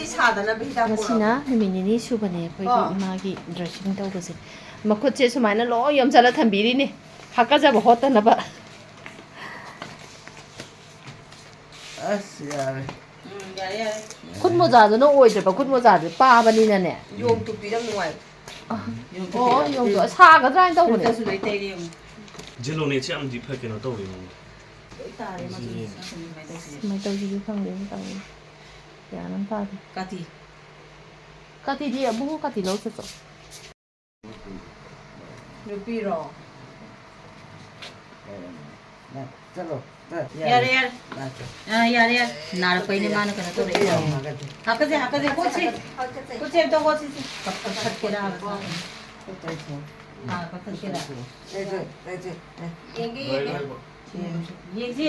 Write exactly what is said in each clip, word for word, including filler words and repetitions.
ꯁꯥꯗꯅꯕ ꯍꯤꯗꯥꯛ ꯉꯁꯤꯅ ꯄꯨꯔꯛꯑꯣ꯫ ꯅꯨꯃꯤꯠ ꯅꯤꯅꯤ ꯁꯨꯕꯅꯦ ꯑꯩꯈꯣꯏꯒꯤ ꯀꯣ? ꯏꯃꯥꯒꯤ dressing ꯇꯧꯕꯁꯦ꯫ ꯃꯈꯨꯠꯁꯦ ꯁꯨꯃꯥꯏꯅ ꯂꯣꯏ ꯌꯣꯝꯁꯤꯜꯂ ꯊꯝꯕꯤꯔꯤꯅꯤ, ꯍꯥꯀꯠꯆꯕ ꯍꯣꯠꯇꯅꯕ꯫ ꯑꯁ, ꯌꯥꯔꯦ꯫ ꯎꯝ, ꯌꯥꯔꯦ, ꯌꯥꯔꯦ꯫ ꯈꯨꯠ ꯃꯣꯖꯥꯗꯨꯅ ꯑꯣꯏꯗ꯭ꯔꯕ, ꯈꯨꯠ ꯃꯣꯖꯥꯗꯨ ꯄꯥꯕꯅꯤꯅꯅꯦ꯫ ꯌꯣꯡ ꯇꯨꯄꯤꯗ ꯅꯨꯡꯉꯥꯏ꯫ ꯌꯣꯡ ꯇꯨꯄꯤ꯫ ꯑꯣ, ꯌꯣꯡ ꯇꯨ-, ꯁꯥꯒꯗ꯭ꯔꯥ ꯍꯥꯏꯅ ꯇꯧꯕꯅꯦ꯫ ꯐꯨꯔꯤꯠꯇꯁꯨ ꯂꯣꯏ ꯇꯩꯔꯦ ꯌꯦꯡꯉꯨ꯫ ꯖꯦꯂꯣꯅꯦꯠꯁꯦ ꯌꯥꯝꯗꯤ ꯐ-, ꯀꯩꯅꯣ ꯇꯧꯋꯦ ꯃꯉꯣꯟꯗ꯫ ꯂꯣꯏ ꯇꯥꯔꯦ ꯃꯆꯨ꯫ ꯁꯤ ꯌꯦꯡꯉꯨ꯫ ꯁꯤ ꯀꯃꯥꯏꯅ ꯇꯧꯁꯤꯒꯦ ꯈꯪꯗꯦ, ꯇꯧꯔꯤ꯫ ꯒ꯭ꯌꯥꯟ ꯑꯃ ꯇꯥꯗꯦ꯫ ꯀꯥꯇꯤ꯫ ꯀꯥꯇꯤꯗꯤ ꯑꯕꯨꯡꯉꯣ ꯀꯥꯇꯤ ꯂꯧ ꯆꯠꯆꯣ꯫ ꯅꯨꯄꯤꯔꯣ? ꯆꯠꯂꯣ꯫ ꯌꯥꯔꯦ, ꯌꯥꯔꯦ꯫ ꯑꯥ, ꯌꯥꯔꯦ, ꯌꯥꯔꯦ꯫ ꯅꯥꯔꯛꯄꯩꯅꯦ ꯃꯥꯅ ꯀꯩꯅꯣ ꯇꯧꯔꯛꯏꯁꯦ꯫ ꯍꯥꯀꯠꯆꯩ, ꯍꯥꯀꯠꯆꯩ꯫ ꯍꯣꯠꯁꯤ꯫ ꯈꯨꯠꯁꯦ ꯑꯝꯇ ꯍꯣꯠꯁꯤꯁꯦ꯫ ꯀꯛꯊꯠꯀꯦꯔꯥ ꯍꯥꯏꯕ ꯁꯥꯕꯅꯤ꯫ ꯑꯥ, ꯀꯛꯊꯠꯀꯦꯔꯥ? ꯌꯦꯡꯒꯦ, ꯌꯦꯡꯒꯦ꯫ ꯌꯦꯡꯁꯤ꯫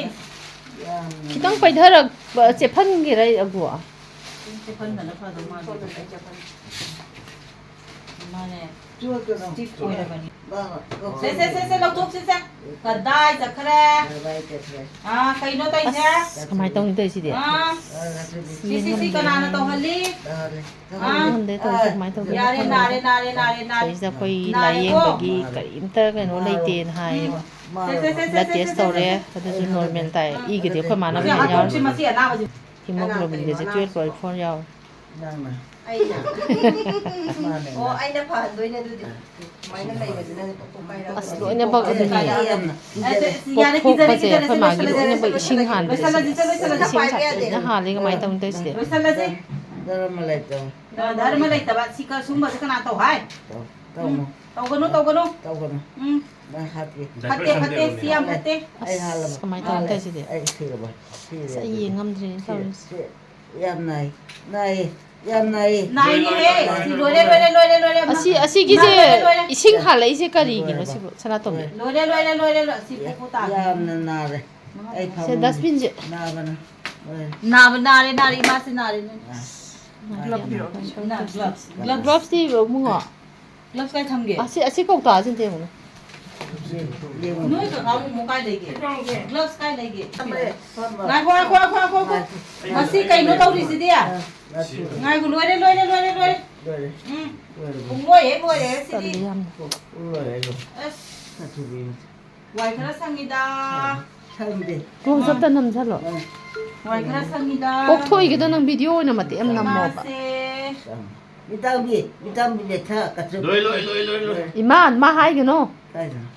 ꯈꯤꯇꯪ ꯄꯩꯊꯔꯛꯄ, ꯆꯦꯞꯍꯟꯒꯦꯔꯥ, ꯑꯒꯨ? ꯆꯦꯞꯍꯟꯕꯅ ꯐꯗꯧ ꯃꯥꯜꯂꯦ꯫ ꯃꯥꯅꯦ꯫ ꯆꯣꯠꯀꯅꯣ꯫ Stiff ꯑꯣꯏꯔꯕꯅꯤ꯫ ꯁꯦ, ꯁꯦ, ꯁꯦ, ꯁꯦ, ꯂꯧꯊꯣꯛꯁꯤ, ꯁꯦ꯫ ꯀꯗꯥꯏ ꯆꯠꯈ꯭ꯔꯦ? ꯀꯗꯥꯏ ꯆꯠꯈ꯭ꯔꯦ? ꯑꯥ, ꯀꯩꯅꯣ ꯇꯧꯔꯤꯁꯦ? ꯑꯁ, ꯀꯃꯥꯏꯅ ꯇꯧꯅꯤ ꯇꯧꯔꯤꯁꯤꯗꯤ? ꯑꯥ꯫ ꯁꯤ, ꯁꯤ, ꯁꯤ ꯀꯅꯥꯅ ꯇꯧꯍꯜꯂꯤ? ꯇꯥꯔꯦ꯫ ꯑꯥ꯫ ꯈꯪꯗꯦ ꯇꯧꯔꯤꯁꯦ ꯀꯃꯥꯏꯅ ꯇꯧꯗꯣꯏꯅꯣ ꯌꯥꯔꯦ, ꯈꯪꯗꯦ꯫ ꯅꯥꯔꯦ, ꯅꯥꯔꯦ, ꯅꯥꯔꯦ, ꯅꯥꯔꯦ꯫ ꯁꯤꯗꯩꯁꯤꯗ ꯑꯩꯈꯣꯏ ꯅꯥꯔꯦꯀꯣ꯫ ꯂꯥꯏꯌꯦꯡꯕꯒꯤ ꯀꯔꯤꯝꯇ ꯀꯩꯅꯣ ꯂꯩꯇꯦꯅ ꯍꯥꯏꯌꯦꯕ꯫ ꯁꯦ, ꯁꯦ, ꯁꯦ, ꯁꯦ, blood ꯁꯦ, ꯁꯦ, test ꯁꯦ, ꯇꯧꯔꯦ, ꯁꯦ꯫ ꯑꯗꯨꯁꯨ ꯑꯥ꯫ Normal ꯇꯥꯏ꯫ ꯏꯒꯗꯤ ꯑꯩꯈꯣꯏ ꯃꯥꯅ ꯁꯤ ꯃꯌꯥꯝ ꯍꯥꯠꯇꯣꯛꯁꯤ, ꯌꯥꯎꯔꯤ꯫ ꯃꯁꯤ ꯑꯅꯥꯕꯁꯤ꯫ Hemoglobin ꯒꯁꯦ twelve point four ꯌꯥꯎꯔꯤ꯫ ꯅꯪꯅ꯫ ꯑꯩꯅ꯫ ꯃꯥꯅꯦ, ꯑꯣ, ꯅꯪ꯫ ꯑꯩꯅ ꯐꯍꯟꯗꯣꯏꯅꯦ ꯑꯗꯨꯗꯤ꯫ ꯁꯨꯃꯥꯏꯅ ꯂꯩꯕꯁꯤꯅ ꯄꯣꯛꯊꯣꯛ ꯀꯥꯏꯔꯛꯑꯒ ꯑꯁ, ꯂꯣꯏꯅꯃꯛ ꯑꯗꯨꯅꯦ꯫ ꯌꯥꯔꯦ, ꯌꯥꯔꯦ, ꯀꯤꯖꯔꯦ, ꯄꯣꯛꯊꯣꯛꯄꯁꯦ ꯀꯤꯖꯔꯦ, ꯑꯩꯈꯣꯏ ꯃꯥꯒꯤ ꯀꯤꯖꯔꯦ, ꯂꯣꯏꯅꯃꯛ ꯀꯤꯖꯔꯦ, ꯏꯁꯤꯡ ꯍꯥꯟꯕꯁꯦ꯫ ꯂꯣꯏꯁꯜꯂꯁꯤ, ꯂꯣꯏꯁꯜꯂꯁꯤ, ꯏꯁꯤꯡ ꯂꯣꯏꯁꯜꯂꯁꯤ꯫ ꯁꯥꯇ꯭ꯔꯦꯅ ꯍꯥꯜꯂꯦ, ꯀꯃꯥꯏꯅ ꯇꯧꯅꯤ ꯇꯧꯔꯤꯁꯤꯗꯤ? ꯂꯣꯏꯁꯜꯂꯁꯤ꯫ ꯗꯔꯃ ꯂꯩꯇꯕ꯫ ꯗꯔꯃ ꯂꯩꯇꯕ, ꯁꯤ ꯀ-, ꯁꯨꯝꯕꯁꯦ ꯀꯅꯥ ꯇꯧ ꯍꯥꯏ? ꯇꯧ-, ꯇꯧꯅꯨ꯫ ꯎꯝ, ꯇꯧꯒꯅꯨ, ꯇꯧꯒꯅꯨ꯫ ꯇꯧꯒꯅꯨ꯫ ꯎꯝ꯫ ꯅꯪ ꯍꯥꯠꯀꯦ꯫ ꯐꯠꯇꯦ, ꯐꯠꯇꯦ, ꯁꯤ ꯌꯥꯝ ꯐꯠꯇꯦ꯫ ꯑꯁ, ꯑꯩ ꯍꯥꯜꯂꯕ꯫ ꯀꯃꯥꯏꯅ ꯇꯧꯅꯤ ꯍꯥꯜꯂꯦ꯫ ꯇꯧꯔꯤꯁꯤꯗꯤ? ꯑꯩ ꯁꯤꯔꯕ꯫ ꯁꯤꯔꯦ ꯑꯁ, ꯑꯩ ꯑꯗꯨꯗꯤ꯫ ꯌꯦꯡ ꯉꯝꯗ꯭ꯔꯦꯅꯦ ꯁꯤꯔꯦ꯫ ꯇꯧꯔꯤꯁꯦ꯫ ꯁꯤ ꯌꯥꯝ ꯅꯥꯏ꯫ ꯅꯥꯏꯌꯦ꯫ ꯌꯥꯝ ꯅꯥꯏꯌꯦ꯫ ꯅꯥꯏꯅꯦꯍꯦ꯫ ꯁꯤ ꯂꯣꯏꯔꯦ, ꯂꯣꯏꯔꯦ, ꯂꯣꯏꯔꯦ, ꯂꯣꯏꯔꯦ, ꯂꯣꯏꯔꯦ꯫ ꯑꯁꯤ, ꯑꯁꯤꯒꯤꯁꯦ ꯂꯣꯏꯔꯦ, ꯂꯣꯏꯔꯦ꯫ ꯏꯁꯤꯡ ꯍꯥꯜꯂꯛꯏꯁꯦ ꯀꯔꯤꯒꯤꯅꯣ ꯂꯣꯏꯔꯕ? ꯁꯤꯕꯨ, ꯁꯅꯥꯇꯣꯝꯕꯤ? ꯂꯣꯏꯔꯦ, ꯂꯣꯏꯔꯦ, ꯂꯣꯏꯔꯦ, ꯂꯣꯏꯔꯦ꯫ ꯁꯤ ꯄꯨꯄꯨ ꯇꯥꯈ꯭ꯔꯦ꯫ ꯌꯥꯝꯅ ꯅꯥꯔꯦ꯫ ꯑꯩ ꯁꯦ, ꯐꯃꯨꯡꯁꯦ dustbin ꯁꯦ꯫ ꯅꯥꯕꯅ ꯂꯣꯏꯔꯦ꯫ ꯅꯥꯕ, ꯅꯥꯔꯦ, ꯅꯥꯔꯦ, ꯏꯃꯥꯁꯦ ꯅꯥꯔꯦ꯫ ꯑꯁ꯫ ꯅꯥ, gloves꯫ Gloves꯫ Gloves ꯇꯤ ꯏꯕꯨꯡꯉꯣ꯫ Gloves ꯀꯥꯏ ꯊꯝꯒꯦ? ꯑꯁꯤ, ꯑꯁꯤ ꯀꯧꯇꯥꯁꯤ ꯑꯝꯇ ꯌꯦꯡꯉꯨꯅꯦ꯫ ꯅꯣꯏ ꯀꯀꯥ ꯑꯃꯨꯛ ꯀꯥꯏ ꯂꯩꯒꯦ? ꯒ꯭ꯂꯣꯚꯁ ꯀꯥꯏ ꯂꯩꯒꯦ? ꯉꯥꯏꯈꯣ, ꯉꯥꯏꯈꯣ, ꯉꯥꯏꯈꯣ, ꯉꯥꯏꯈꯣ, ꯉꯥꯏꯈꯣ꯫ ꯃꯁꯤ ꯀꯩꯅꯣ ꯇꯧꯔꯤꯁꯤꯗꯤ? ꯉꯥꯏꯈꯣ, ꯂꯣꯏꯔꯦ, ꯂꯣꯏꯔꯦ, ꯂꯣꯏꯔꯦ, ꯂꯣꯏꯔꯦ꯫ ꯎꯝ꯫ ꯄꯨꯡ ꯂꯣꯏ ꯍꯦꯛ ꯂꯣꯏꯔꯦ ꯁꯤꯗꯤ꯫ ꯇꯜꯂꯤ ꯌꯥꯝꯅ꯫ ꯑꯁ꯫ ꯋꯥꯏ ꯈꯔ ꯁꯪꯉꯤꯗ꯫ ꯁꯪꯗꯦ꯫ ꯀ꯭ꯂꯣꯖꯞꯇ ꯅꯝꯁꯜꯂꯣ꯫ ꯋꯥꯏ ꯈꯔ ꯁꯪꯉꯤꯗ꯫ ꯀꯣꯛꯊꯣꯛꯏꯒꯤꯗꯣ ꯅꯪ ꯚꯤꯗꯤꯑꯣ ꯑꯣꯏꯅ ꯃꯇꯦꯛ ꯑꯃ ꯅꯝꯃꯣꯕ꯫ ꯃꯥꯁꯦ꯫ ꯃꯤꯇꯥꯡꯕꯤ, ꯃꯤꯇꯥꯡꯕꯤ ꯂꯦꯊ ꯀꯆꯨ꯫ ꯂꯣꯏ, ꯂꯣꯏ, ꯂꯣꯏ, ꯂꯣꯏ, ꯂꯣꯏ꯫ ꯏꯃꯥ, ꯃꯥ ꯍꯥꯏꯒꯅꯣ꯫ ꯀꯥꯏꯗꯅꯣ?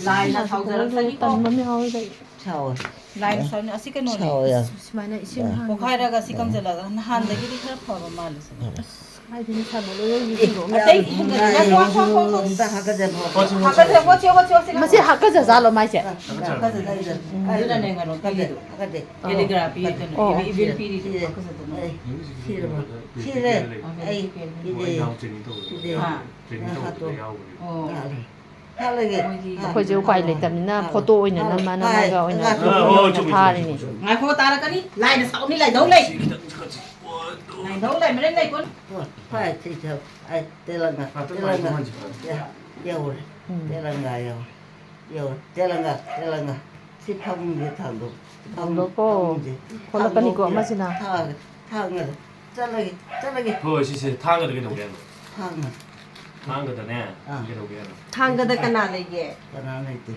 ꯂꯥꯏꯅ ꯁꯥꯎꯖꯔꯛꯁꯅꯤꯀꯣ꯫ ꯇꯟꯕ ꯑꯃ ꯌꯥꯎꯋꯤꯗ ꯑꯩ꯫ ꯁꯥꯎꯋꯦ꯫ ꯂꯥꯏꯅ ꯁꯥꯎꯅꯤ꯫ ꯑꯁꯤ ꯀꯩꯅꯣꯅꯦ꯫ ꯁꯥꯎꯋꯦ ꯌꯥꯝ꯫ ꯁꯨꯃꯥꯏꯅ ꯏꯁꯤꯡ ꯌꯥꯝ꯫ ꯍꯥꯟ- ꯄꯣꯛꯈꯥꯏꯔꯒ ꯁꯤ ꯀꯪꯁꯤꯜꯂꯒ ꯅꯍꯥꯟꯗꯒꯤꯗꯤ ꯈꯔ ꯐꯕ ꯃꯥꯜꯂꯦ ꯁꯤꯅ꯫ ꯑꯁ, ꯀꯥꯏꯗꯩꯅꯣ ꯁꯥꯟꯅ ꯂꯣꯏ ꯌꯦꯡꯉꯣ꯫ ꯑꯇꯩ ꯍꯦꯟꯖꯜꯂꯦ꯫ ꯉꯥꯏ ꯉꯥꯏꯈꯣ, ꯉꯥꯏꯈꯣ, ꯉꯥꯏꯈꯣ꯫ ꯑꯝꯇ ꯍꯥꯀꯠꯆꯕ꯫ ꯍꯥꯀꯠꯆ-, ꯍꯣ, ꯆꯦ, ꯍꯣ, ꯆꯦ, ꯍꯣ, ꯆꯦ꯫ ꯃꯁꯤ ꯍꯥꯀꯠꯆ ꯖꯥꯠꯂꯣ ꯃꯥꯏꯁꯦ? ꯍꯥꯀꯠꯆ꯫ ꯑꯗꯨꯅꯅꯦ ꯉꯥꯔꯣ ꯍꯥꯀꯠꯆ-, ꯀꯤꯔꯤꯗꯣ꯫ ꯍꯥꯀꯠꯆ꯫ ꯀꯦꯂꯤꯒ꯭ꯔꯥꯐꯤ ꯀꯩꯅꯣ, ꯑꯣ꯫ ꯏꯚꯤꯜ ꯄꯤꯔꯤꯗꯣ ꯁꯤꯔꯦ꯫ ꯍꯥꯀꯠꯆꯗꯅ꯫ ꯑꯩ ꯁꯤꯔꯕ? ꯁꯤꯔꯦ꯫ ꯑꯥ, ꯑꯩ ꯃꯦꯗꯤꯀꯦꯜ ꯁꯤꯔꯦ꯫ ꯑꯣꯏꯅ ꯅꯥꯎ ꯇ꯭ꯔꯦꯅꯤꯡ ꯇꯧꯕꯗ ꯁꯤꯔꯦ꯫ ꯑꯥ꯫ ꯇ꯭ꯔꯦꯅꯤꯡ ꯇꯧꯕꯗ ꯍꯥꯠꯇꯣꯛ-, ꯌꯥꯎꯕꯅꯦ꯫ ꯑꯣ꯫ ꯌꯥꯔꯦ꯫ ꯍꯥꯠꯂꯒꯦ꯫ ꯃꯣꯏꯗꯤ ꯑꯩꯈꯣꯏꯁꯦ ꯎꯄꯥꯏ ꯂꯩꯇꯕꯅꯤꯅ ꯍꯥꯠꯂꯣ꯫ ꯐꯣꯇꯣ ꯑꯣꯏꯅ ꯍꯥꯠꯂꯣ꯫ ꯅꯝꯃ ꯍꯥꯏ, ꯅꯝꯃꯒ ꯑꯣꯏꯅ ꯍꯥꯠꯂꯣ꯫ ꯊꯥꯔꯤꯅꯤ꯫ ꯉꯥꯏꯈꯣ, ꯇꯥꯔꯛꯀꯅꯤ꯫ ꯂꯥꯏꯅ ꯁꯥꯎꯅꯤ, ꯂꯥꯏꯙꯧ ꯂꯩ꯫ ꯁꯤ ꯈꯤꯇꯪ ꯈꯠꯁꯤ꯫ ꯂꯥꯏꯙꯧ ꯂꯩ, ꯃꯔꯦꯟ ꯂꯩ ꯀꯣꯟ꯫ ꯍꯣꯏ, ꯐꯔꯦ, ꯁꯤ ꯊꯝ-, ꯑꯩ ꯇꯦꯂꯪꯒꯥ, ꯉꯥꯛꯇꯪ ꯇꯦꯂꯪꯒꯥ꯫ ꯄꯥꯏꯊꯣꯛꯍꯟꯁꯤ, ꯄꯥꯏꯊꯣꯛꯍꯟꯁꯤ꯫ ꯌꯥ-, ꯌꯧꯔꯦ꯫ ꯎꯝ꯫ ꯇꯦꯂꯪꯒꯥ ꯌꯧꯔꯦ꯫ ꯌꯧꯔꯦ꯫ ꯇꯦꯂꯪꯒꯥ, ꯇꯦꯂꯪꯒꯥ꯫ ꯁꯤ ꯐꯃꯨꯡꯁꯦ ꯊꯥꯡꯗꯣꯛ-, ꯊꯥꯡꯗꯣꯛ-, ꯊꯥꯡꯗꯣꯛꯀꯣ꯫ ꯐꯃꯨꯡꯁꯦ ꯈꯣꯠꯂꯛꯀꯅꯤꯀꯣ ꯊꯥꯡꯗꯣꯛꯀꯦ꯫ ꯑꯃꯁꯤꯅ꯫ ꯊꯥꯡ-, ꯊꯥꯡꯒꯗ꯫ ꯆꯠꯂꯒꯦ, ꯆꯠꯂꯒꯦ꯫ ꯍꯣꯏ, ꯁꯤꯁꯦ ꯊꯥꯡꯒꯗ ꯀꯩꯗꯧꯒꯦ ꯍꯥꯏꯅꯣ? ꯊꯥꯡꯒ꯫ ꯊꯥꯡꯒꯗꯅꯦ, ꯑꯥ꯫ ꯀꯩꯗꯧꯒꯦ ꯍꯥꯏꯅꯣ? ꯊꯥꯡꯒꯗ ꯀꯅꯥ ꯂꯩꯒꯦ? ꯀꯅꯥ ꯂꯩꯇꯦ꯫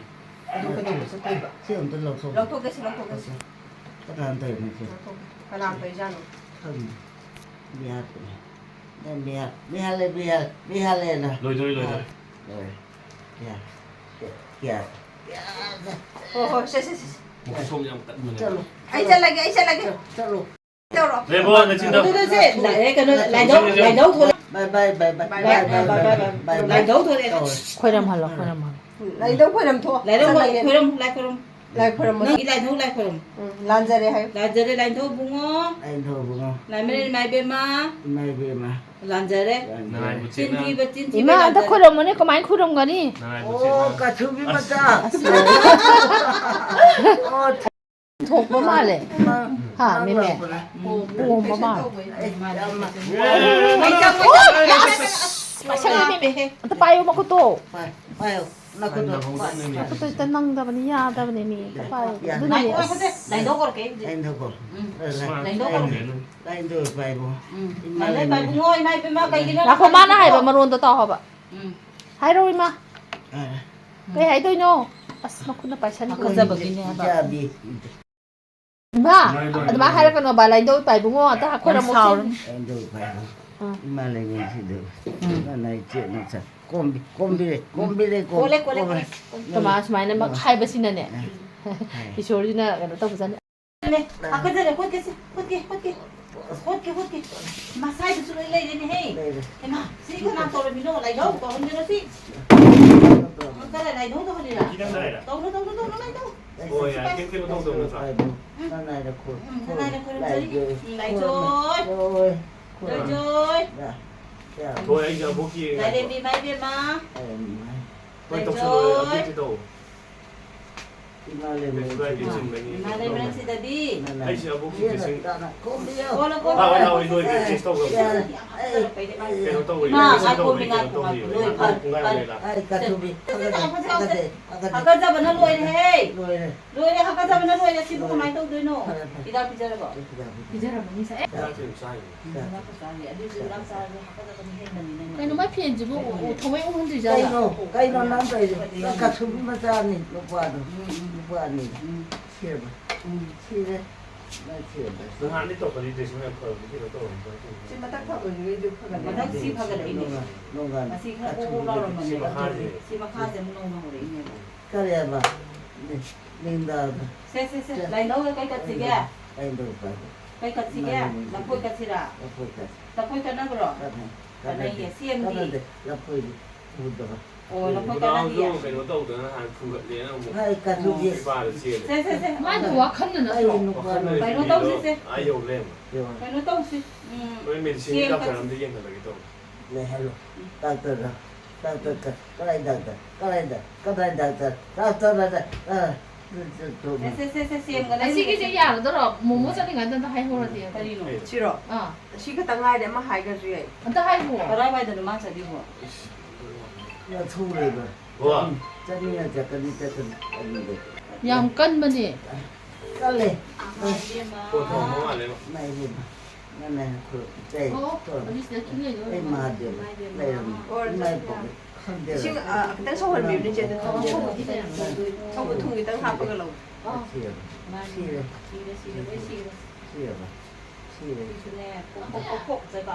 ꯑꯗꯨ ꯀꯩꯗꯧꯕ ꯆꯠꯇꯣꯏꯕ? ꯁꯤ ꯑꯝꯇ ꯂꯧꯊꯣꯛ꯫ ꯂꯧꯊꯣꯛꯀꯦ, ꯁꯤ ꯂꯧꯊꯣꯛꯀꯦ, ꯁꯤ꯫ ꯀꯅꯥꯅ ꯇꯧꯔꯤꯅꯣ ꯁꯤ? ꯂꯧꯊꯣꯛꯀꯦ꯫ ꯀꯅꯥ ꯇꯧꯔꯤꯖꯥꯠꯅꯣ? ꯈꯪꯗꯦ꯫ ꯃꯤꯍꯥꯠꯄꯅꯦ꯫ ꯅꯪ ꯃꯤꯍꯥꯠ-, ꯃꯤꯍꯥꯠꯂꯦ, ꯃꯤꯍꯥꯠ-, ꯃꯤꯍꯥꯠꯂꯦꯅ꯫ ꯂꯣꯏꯗꯣꯔꯦ, ꯂꯣꯏꯗꯣꯔꯦ꯫ ꯂꯣꯏꯔꯦ꯫ ꯀꯌꯥ? ꯀꯌꯥ? ꯀꯌꯥ? ꯍꯣ, ꯍꯣ, ꯁꯦ, ꯁꯦ, ꯁꯦ, ꯁꯦ꯫ ꯃꯈꯨꯠ ꯁꯣꯝ ꯌꯥꯝ ꯀꯟꯕꯅꯦ꯫ ꯆꯠꯂꯣ꯫ ꯑꯩ ꯆꯠꯂꯒꯦ, ꯑꯩ ꯆꯠꯂꯒꯦ꯫ ꯆꯠ-, ꯆꯠꯂꯣ꯫ ꯇꯧꯔꯣ꯫ ꯂꯦꯞꯄꯣ, ꯅꯆꯤꯟꯗꯣ꯫ ꯑꯗꯨꯗ ꯁꯦ, ꯂꯥꯛꯑꯦ, ꯀꯩꯅꯣ, ꯂꯥꯏꯙꯧ, ꯂꯥꯏꯙꯧ ꯊꯣꯛꯂꯛꯑꯦ꯫ ꯕꯥꯏ, ꯕꯥꯏ, ꯕꯥꯏ, ꯕꯥꯏ, ꯕꯥꯏ, ꯕꯥꯏ, ꯕꯥꯏ, ꯕꯥꯏ, ꯕꯥꯏ, ꯕꯥꯏ꯫ ꯂꯥꯏꯙꯧ ꯊꯣꯛꯂꯛꯑꯦ꯫ ꯈꯣꯏꯔꯝꯍꯜꯂꯣ, ꯈꯣꯏꯔꯝꯍꯜꯂꯣ꯫ ꯂꯥꯏꯙꯧ ꯈꯣꯏꯔꯝ ꯊꯣꯛꯑꯣ꯫ ꯂꯥꯏꯙꯧ ꯆꯠꯂꯒꯦ꯫ ꯈꯣꯏꯔꯝ, ꯂꯥꯏ ꯈꯣꯏꯔꯝ꯫ ꯂꯥꯏ ꯈꯣꯏꯔꯝꯃꯣ꯫ ꯅꯪꯒꯤ ꯂꯥꯏꯙꯧ, ꯂꯥꯏ ꯈꯣꯏꯔꯝ꯫ ꯎꯝ, ꯂꯥꯟꯖꯔꯦ ꯍꯥꯏꯌꯨ꯫ ꯂꯥꯟꯖꯔꯦ, ꯂꯥꯏꯙꯧ ꯏꯕꯨꯡꯉꯣ꯫ ꯂꯥꯏꯙꯧ ꯏꯕꯨꯡꯉꯣ꯫ ꯂꯥꯏꯃꯔꯦꯜ ꯏꯃꯥ ꯏꯕꯦꯝꯃ꯫ ꯏꯃꯥ ꯏꯕꯦꯝꯃ꯫ ꯂꯥꯟꯖꯔꯦ꯫ ꯂꯥꯟꯖꯔꯦ꯫ ꯅꯔꯥꯏꯕ ꯆꯦꯠꯅ꯫ ꯆꯤꯟ ꯊꯤꯕ, ꯆꯤꯟ ꯊꯤꯕ ꯏꯃꯥ, ꯑꯝꯇ ꯂꯥꯟꯖꯔꯦ꯫ ꯈꯣꯏꯔꯝꯃꯨꯅꯦ, ꯀꯃꯥꯏꯅ ꯈꯣꯏꯔꯝꯒꯅꯤ? ꯅꯔꯥꯏꯕ ꯑꯣ, ꯆꯦꯠꯅ꯫ ꯀꯥꯊꯨꯕꯤ ꯃꯆꯥ꯫ ꯑꯣ, ꯊꯣꯛꯄ ꯃꯥꯜꯂꯦ꯫ ꯃꯥ-, ꯍꯥ, ꯃꯥ ꯃꯦꯃꯦ? ꯂꯥꯛꯄꯅꯦ꯫ ꯄꯣꯝꯕ ꯃꯥꯜꯂꯦ꯫ ꯑꯩ ꯌꯥꯝꯅ ꯃꯩ ꯆꯪꯉꯣ, ꯃꯩ ꯆꯪꯉꯣ꯫ ꯑꯁ, ꯃꯩ ꯆꯪꯉꯣ꯫ ꯑꯝꯇ ꯄꯥꯏꯌꯨ ꯃꯈꯨꯠꯇꯣ꯫ ꯄꯥꯏ-, ꯄꯥꯏꯌꯨ꯫ ꯅꯈꯨꯠꯇꯣ ꯅꯪꯍꯧꯗꯕꯅꯦ꯫ ꯅꯈꯨꯠꯇꯣ ꯍꯦꯛꯇ ꯅꯪꯗꯕꯅꯤ, ꯌꯥꯗꯕꯅꯦ ꯃꯤ ꯍꯦꯛꯇ ꯄꯥꯏꯕꯗꯣ꯫ ꯌꯥ-, ꯑꯗꯨꯅꯅꯦ ꯉꯥꯏꯈꯣ, ꯑꯁ꯫ ꯉꯥꯏꯈꯣ, ꯂꯥꯏꯟꯗꯧ ꯀꯧꯔꯛꯀꯦ ꯍꯧꯖꯤꯛ꯫ ꯂꯥꯏꯟꯗꯧ ꯀꯧ꯫ ꯎꯝ꯫ ꯂꯥꯏꯟꯗꯧ ꯀꯧꯔꯛꯀꯦ꯫ ꯂꯥꯏꯟꯗꯧ ꯄꯥꯏꯕꯣ꯫ ꯎꯝ꯫ ꯏꯃꯥ ꯂꯥꯏꯟꯗꯧ ꯂꯩꯃ꯫ ꯄꯥꯏꯕꯨꯡꯉꯣ, ꯏꯃꯥ ꯏꯕꯦꯝꯃ, ꯀꯩꯒꯤꯅꯣ ꯉꯥꯏꯈꯣ, ꯃꯥꯅ ꯅꯈꯨꯠꯇꯣ? ꯍꯥꯏꯕ ꯃꯔꯣꯟꯗꯣ ꯇꯥꯎ ꯍꯥꯏꯕ꯫ ꯎꯝ꯫ ꯍꯥꯏꯔꯛꯑꯣ, ꯏꯃꯥ꯫ ꯑ꯫ ꯀꯩ ꯍꯥꯏꯗꯣꯏꯅꯣ? ꯑꯁ, ꯃꯈꯨꯠꯅ ꯄꯥꯏꯁꯟꯈ꯭ꯔꯦ꯫ ꯍꯥꯀꯠꯆꯕꯒꯤꯅꯦ ꯍꯥꯏꯕ꯫ ꯌꯥꯕꯤ꯫ ꯏꯃꯥ, ꯂꯥꯏꯟꯗꯧ ꯑꯗꯨꯃꯥꯏꯅ ꯍꯥꯏꯔꯛꯀꯅꯣꯕ, ꯂꯥꯏꯟꯗꯧ ꯄꯥꯏꯕꯨꯡꯉꯣ, ꯑꯝꯇ ꯌꯥꯝ ꯈꯣꯏꯔꯝꯃꯣ ꯁꯥꯎꯔꯦ꯫ ꯆꯦꯟ-, ꯂꯥꯏꯟꯗꯧ ꯄꯥꯏꯕꯣ꯫ ꯑꯥ꯫ ꯏꯃꯥ ꯂꯩꯃ ꯁꯤꯗ꯫ ꯎꯝ꯫ ꯅꯅꯥꯏ ꯆꯦꯠꯅ ꯆ-, ꯀꯣꯝꯕꯤ-, ꯀꯣꯝꯕꯤꯔꯦ, ꯀꯣꯝꯕꯤꯔꯦ, ꯀꯣꯝ-, ꯀꯣꯜꯂꯦ, ꯀꯣꯜꯂꯦ, ꯀꯣꯝꯕꯤꯔꯦ꯫ ꯀꯣꯜꯂꯦ꯫ ꯀꯃꯥꯏ ꯁꯨꯃꯥꯏꯅ ꯃꯛ-, ꯍꯥꯏꯕꯁꯤꯅꯅꯦ, ꯑꯥ꯫ ꯏꯁꯣꯔꯁꯤꯅ ꯀꯩꯅꯣ ꯇꯧꯕꯖꯥꯠꯅꯤ꯫ ꯍꯥꯀꯠꯆꯔꯦ, ꯈꯣꯠꯀꯦꯁꯦ, ꯈꯣꯠꯀꯦ, ꯈꯣꯠꯀꯦ꯫ ꯈꯣꯠꯀꯦ, ꯈꯣꯠꯀꯦ꯫ ꯃꯁꯥꯏꯗꯨꯁꯨ ꯂꯣꯏ ꯂꯩꯔꯦꯅꯦꯍꯦ꯫ ꯂꯩꯔꯦ꯫ ꯍꯩꯃꯥ, ꯁꯤ ꯀꯅꯥ ꯇꯧꯔꯝꯃꯤꯅꯣ? ꯂꯥꯏꯙꯧ ꯇꯧꯍꯟꯒꯦꯔꯣ ꯁꯤ? ꯀꯔꯥꯏ ꯂꯥꯏꯙꯧ ꯇꯧꯍꯜꯂꯤꯔꯥ? ꯈꯤꯇꯪ ꯂꯩꯔꯦ꯫ ꯇꯧꯅꯨ, ꯇꯧꯅꯨ, ꯇꯧꯅꯨ, ꯂꯥꯏꯙꯧ꯫ ꯑꯣ, ꯌꯥꯏ꯫ ꯀꯩꯝ, ꯀꯩꯅꯣ ꯇꯧꯗꯕ ꯅꯠꯇ꯭ꯔꯥ? ꯎꯝ꯫ ꯅꯅꯥꯏꯅ ꯈꯨꯔꯨꯝ-, ꯎꯝ, ꯅꯅꯥꯏꯅ ꯈꯨꯔꯨꯝꯖꯔꯤ꯫ ꯂꯥꯏꯖꯣꯏ꯫ ꯎꯝ, ꯂꯥꯏꯖꯣꯏ꯫ ꯈꯨꯔꯨꯝ-, ꯂꯥꯏꯖꯣꯏ꯫ ꯂꯥꯏꯖꯣꯏ꯫ ꯌꯥ, ꯌꯥ꯫ ꯍꯣꯏ, ꯑꯩꯁꯦ ꯑꯕꯣꯛꯀꯤ ꯂꯥꯏꯔꯦꯝꯕꯤ ꯏꯃꯥ ꯏꯕꯦꯝꯃ꯫ ꯂꯥꯏꯔꯦꯝꯕꯤ ꯏꯃꯥ꯫ ꯍꯣꯏ, ꯇꯧꯁꯜꯂꯣ, ꯂꯥꯏꯖꯣꯏ꯫ ꯑꯕꯣꯛꯀꯤ ꯇꯧ꯫ ꯏꯃꯥ ꯂꯩꯃꯔꯦꯟ ꯀꯩꯁꯨ ꯀꯥꯏꯗꯦ, ꯁꯤꯗ꯫ ꯆꯨꯝꯕꯅꯤ꯫ ꯏꯃꯥ ꯂꯩꯃꯔꯦꯟ ꯁꯤꯗꯗꯤ꯫ ꯏꯃꯥ ꯂꯩꯃꯔꯦꯟ꯫ ꯀꯣꯜꯂꯣ, ꯀꯣꯜꯂꯣ꯫ ꯂꯥꯛꯑꯣ, ꯂꯥꯛꯑꯣ, ꯂꯣꯏꯔꯦ, ꯆꯦꯁ ꯇꯧꯈ꯭ꯔꯕꯅꯤ꯫ ꯑꯩ, ꯑꯩ, ꯀꯩꯅꯣ ꯇꯧꯔꯤ, ꯏꯃꯥ, ꯆꯦꯁ ꯉꯥꯏꯈꯣ, ꯇꯧꯔꯤ, ꯃꯤ ꯀꯩꯅꯣ ꯉꯥꯏꯈꯣ, ꯇꯧꯔꯤ꯫ ꯉꯥꯏꯈꯣ, ꯂꯣꯏ ꯐꯔꯦ, ꯄꯨꯡ ꯉꯥꯏꯔ ꯐꯔꯦ꯫ ꯂꯩ, ꯂꯥꯛꯑꯣ꯫ ꯑꯩ ꯀꯥꯊꯨꯕꯤ, ꯁꯦ, ꯁꯦ, ꯁꯦ, ꯍꯥꯀꯠꯆꯩ, ꯁꯦ, ꯁꯦ꯫ ꯍꯥꯀꯠꯆꯩ, ꯍꯥꯀꯠꯆꯩ꯫ ꯍꯥꯀꯠꯆꯕꯅ ꯂꯣꯏꯔꯦꯍꯦ꯫ ꯂꯣꯏꯔꯦ꯫ ꯂꯣꯏꯔꯦ, ꯍꯥꯀꯠꯆꯕꯅ ꯂꯣꯏꯔꯦ꯫ ꯁꯤꯕꯨ ꯀꯃꯥꯏꯅ ꯇꯧꯗꯣꯏꯅꯣ? ꯐꯔꯦ, ꯐꯔꯦ꯫ ꯍꯤꯗꯥꯛ ꯄꯤꯖꯔꯕꯣ? ꯑꯩ ꯍꯤꯗꯥꯛ ꯄꯤꯖꯔꯦ꯫ ꯄꯤꯖꯔꯕꯅꯤꯁꯦ꯫ ꯑꯦ? ꯍꯤꯗꯥꯛꯁꯨ ꯑꯗꯨꯝ ꯆꯥꯔꯤꯅꯦ꯫ ꯍꯤꯗꯥꯛ ꯄꯤꯖꯔꯦ꯫ ꯍꯤꯗꯥꯛ ꯆꯥꯔꯗꯤ ꯍꯥꯀꯠꯆꯕꯅ ꯍꯦꯟꯕꯅꯤꯅꯦ꯫ ꯀꯩꯅꯣ, ꯃꯥꯏ ꯐꯦꯟꯁꯤꯕꯨ ꯊꯑꯣꯏ ꯎꯪꯍꯟꯗ꯭ꯔꯤꯖꯥꯠꯂꯣ? ꯀꯩꯅꯣ? ꯀꯩꯅꯣ ꯅꯪ ꯇꯧꯔꯤꯁꯦ? ꯅꯪ ꯀꯥꯊꯨꯕꯤ ꯃꯆꯥꯅꯤ, ꯅꯨꯄꯥꯗꯣ꯫ ꯎꯝ, ꯎꯝ꯫ ꯅꯨꯄꯥ ꯑꯅꯤ꯫ ꯎꯝ꯫ ꯁꯤꯔꯕ? ꯎꯝ꯫ ꯁꯤꯔꯦ꯫ ꯅꯪ ꯁꯤꯔꯕ? ꯅꯍꯥꯟꯗꯤ ꯇꯧꯈꯠꯂꯤꯗ꯭ꯔꯦ, ꯁꯨꯃꯥꯏꯅ ꯐꯕꯗꯤ ꯀꯩꯅꯣ ꯇꯧꯔꯝꯕ꯫ ꯁꯤ ꯃꯊꯛ ꯐꯕꯗꯨꯗꯩꯗꯤ ꯐꯒꯠꯂꯦ꯫ ꯃꯊꯛ ꯁꯤ ꯐꯒꯠꯂꯛꯏꯅꯦ꯫ ꯅꯣꯡꯉꯥꯟ-, ꯅꯣꯡꯉꯥꯟ ꯃꯁꯤ ꯈꯔ ꯀꯥꯊꯨꯕꯤ ꯄꯣꯛ ꯄꯣꯛ ꯂꯥꯎꯔꯝꯕꯅꯦ꯫ ꯁꯤ ꯃꯈꯥꯁꯦ꯫ ꯁꯤ ꯃꯈꯥꯁꯦ ꯑꯃꯨꯛ ꯅꯧꯅ ꯍꯧꯔꯛꯏꯅꯦꯕ꯫ ꯀꯔꯤ ꯍꯥꯏꯕ? ꯅꯤꯡꯗꯥꯗ꯫ ꯁꯦ, ꯁꯦ, ꯁꯦ, ꯂꯥꯏꯅꯧꯗ ꯀꯩ ꯀꯠꯁꯤꯒꯦ? ꯂꯥꯏꯅꯧ ꯀꯠꯁꯤꯒꯦ? ꯃꯥꯅꯦ, ꯃꯥꯅꯦ꯫ ꯂꯐꯣꯏ ꯀꯠꯁꯤꯔꯥ? ꯂꯐꯣꯏ ꯀꯠꯁꯤ꯫ ꯂꯐꯣꯏ ꯀꯠꯅꯕ꯭ꯔꯣ? ꯀꯠꯅꯩ, ꯀꯠꯅꯩ꯫ ꯀꯠꯅꯩꯌꯦ꯫ ꯁꯦꯝꯗꯤ? ꯀꯠꯅꯗꯦ, ꯂꯐꯣꯏꯗꯤ ꯄꯨꯗꯕ꯫ ꯑꯣ, ꯂꯐꯣꯏ ꯀꯠꯅꯗꯤꯌꯦ? ꯃꯅꯥꯎꯁꯨ ꯀꯩꯅꯣ ꯇꯧꯗꯅ ꯅꯍꯥꯟ ꯈꯨꯟꯒꯠꯂꯦꯅ ꯑꯃꯨꯛ ꯍꯥꯏ, ꯀꯠꯊꯣꯛꯀꯦ꯫ ꯏꯄꯥꯗ ꯆꯦꯜꯂꯦ꯫ ꯁꯦ, ꯁꯦ, ꯁꯦ꯫ ꯃꯥꯏꯗꯣ ꯋꯥꯈꯜꯅ ꯅꯠꯇ꯭ꯔꯣ? ꯑꯩ ꯅꯨꯄꯥꯅ ꯀꯩꯅꯣ ꯇꯧꯁꯤ, ꯁꯦ꯫ ꯑꯥ ꯌꯧ ꯂꯩꯔꯝꯃꯦ꯫ ꯌꯧꯔꯦ꯫ ꯀꯩꯅꯣ ꯇꯧꯁꯤ꯫ ꯎꯝ, ꯍꯣꯔꯦꯟ ꯃꯦꯗꯤꯁꯤꯟꯒꯤ ꯁꯦꯝ ꯗꯥꯛꯇꯔ ꯀꯠꯁꯤ꯫ ꯑꯝꯇ ꯌꯦꯡꯍꯜꯂꯒꯦ ꯇꯧꯕ꯫ ꯂꯩꯍꯜꯂꯣ꯫ ꯗꯥꯛꯇꯔꯗ, ꯗꯥꯛꯇꯔ ꯀ-, ꯀꯗꯥꯏ ꯗꯥꯛꯇꯔ? ꯀꯗꯥꯏꯗ? ꯀꯗꯥꯏ ꯗꯥꯛꯇꯔ? ꯗꯥꯛꯇꯔ ꯍꯥꯏꯗ, ꯑ, ꯁꯦ, ꯁꯦ, ꯁꯦ, ꯁꯦꯝꯒꯗꯕꯅꯤ꯫ ꯑꯁꯤꯒꯤꯁꯦ ꯌꯥꯔꯗꯔꯣ? ꯃꯣꯃꯣ ꯆꯠꯂꯤꯉꯩꯗ ꯑꯝꯇ ꯍꯥꯏꯍꯧꯔꯗꯤ꯫ ꯀꯔꯤꯅꯣ? ꯁꯤꯔꯣ? ꯑꯥ꯫ ꯑꯁꯤ ꯈꯛꯇ ꯉꯥꯏꯔꯦ, ꯑꯃ ꯍꯥꯏꯈ꯭ꯔꯁꯨ ꯌꯥꯏ꯫ ꯑꯝꯇ ꯍꯥꯏꯈꯣ꯫ ꯀꯗꯥꯏꯋꯥꯏꯗꯅꯣ ꯃꯥ ꯆꯠꯂꯤꯕꯣ? ꯅꯊꯨꯔꯦꯗ꯫ ꯆꯠꯅꯤꯡꯉ ꯆꯠꯀꯅꯤ, ꯆꯠꯀꯅꯤ, ꯑꯗꯨꯗꯤ꯫ ꯌꯥꯝ ꯀꯟꯕꯅꯦ꯫ ꯀꯜꯂꯦ꯫ ꯐꯣꯟ ꯊꯝꯃꯝꯕ ꯃꯥꯜꯂꯦꯕ꯫ ꯏꯃꯥ ꯏꯕꯦꯝꯃ꯫ ꯅꯪꯅ ꯈꯨꯔꯨꯝ ꯆꯩ꯫ ꯑꯣ, ꯀꯣ꯫ ꯍꯧꯖꯤꯛꯁꯤꯗ ꯈꯤꯡꯉꯩꯗꯣ꯫ ꯑꯩ ꯃꯍꯥꯗꯦꯕ ꯂꯩꯔꯝꯃꯤ꯫ ꯑꯣ, ꯏꯃꯥ ꯏꯕꯣꯛ ꯈꯪꯗꯦꯕ꯫ ꯏꯁꯤꯡ, ꯑ, ꯈꯤꯇꯪ ꯁꯧꯍꯟꯕꯤꯌꯨꯅꯦ, ꯏꯆꯦ, ꯑꯗꯨ ꯊꯥꯎ ꯈꯪꯗꯦꯕ꯫ ꯊꯣꯡꯕ ꯈꯤꯇꯪ, ꯊꯥꯎ ꯊꯣꯡꯕ ꯊꯨꯝ ꯈꯤꯇꯪ ꯍꯥꯞꯄꯒ ꯂꯧ꯫ ꯑꯣ꯫ ꯁꯤꯔꯕ꯫ ꯃꯥꯅꯦ꯫ ꯁꯤꯔꯦ꯫ ꯁꯤꯔꯦ, ꯁꯤꯔꯦ, ꯂꯣꯏ ꯁꯤꯔꯦ꯫ ꯁꯤꯔꯕ꯫ ꯁꯤꯔꯦ꯫ ꯁꯤꯁꯨꯅꯦ, ꯄꯣꯛ, ꯄꯣꯛ, ꯄꯣꯛ, ꯄꯣꯛ ꯆꯠꯄ꯫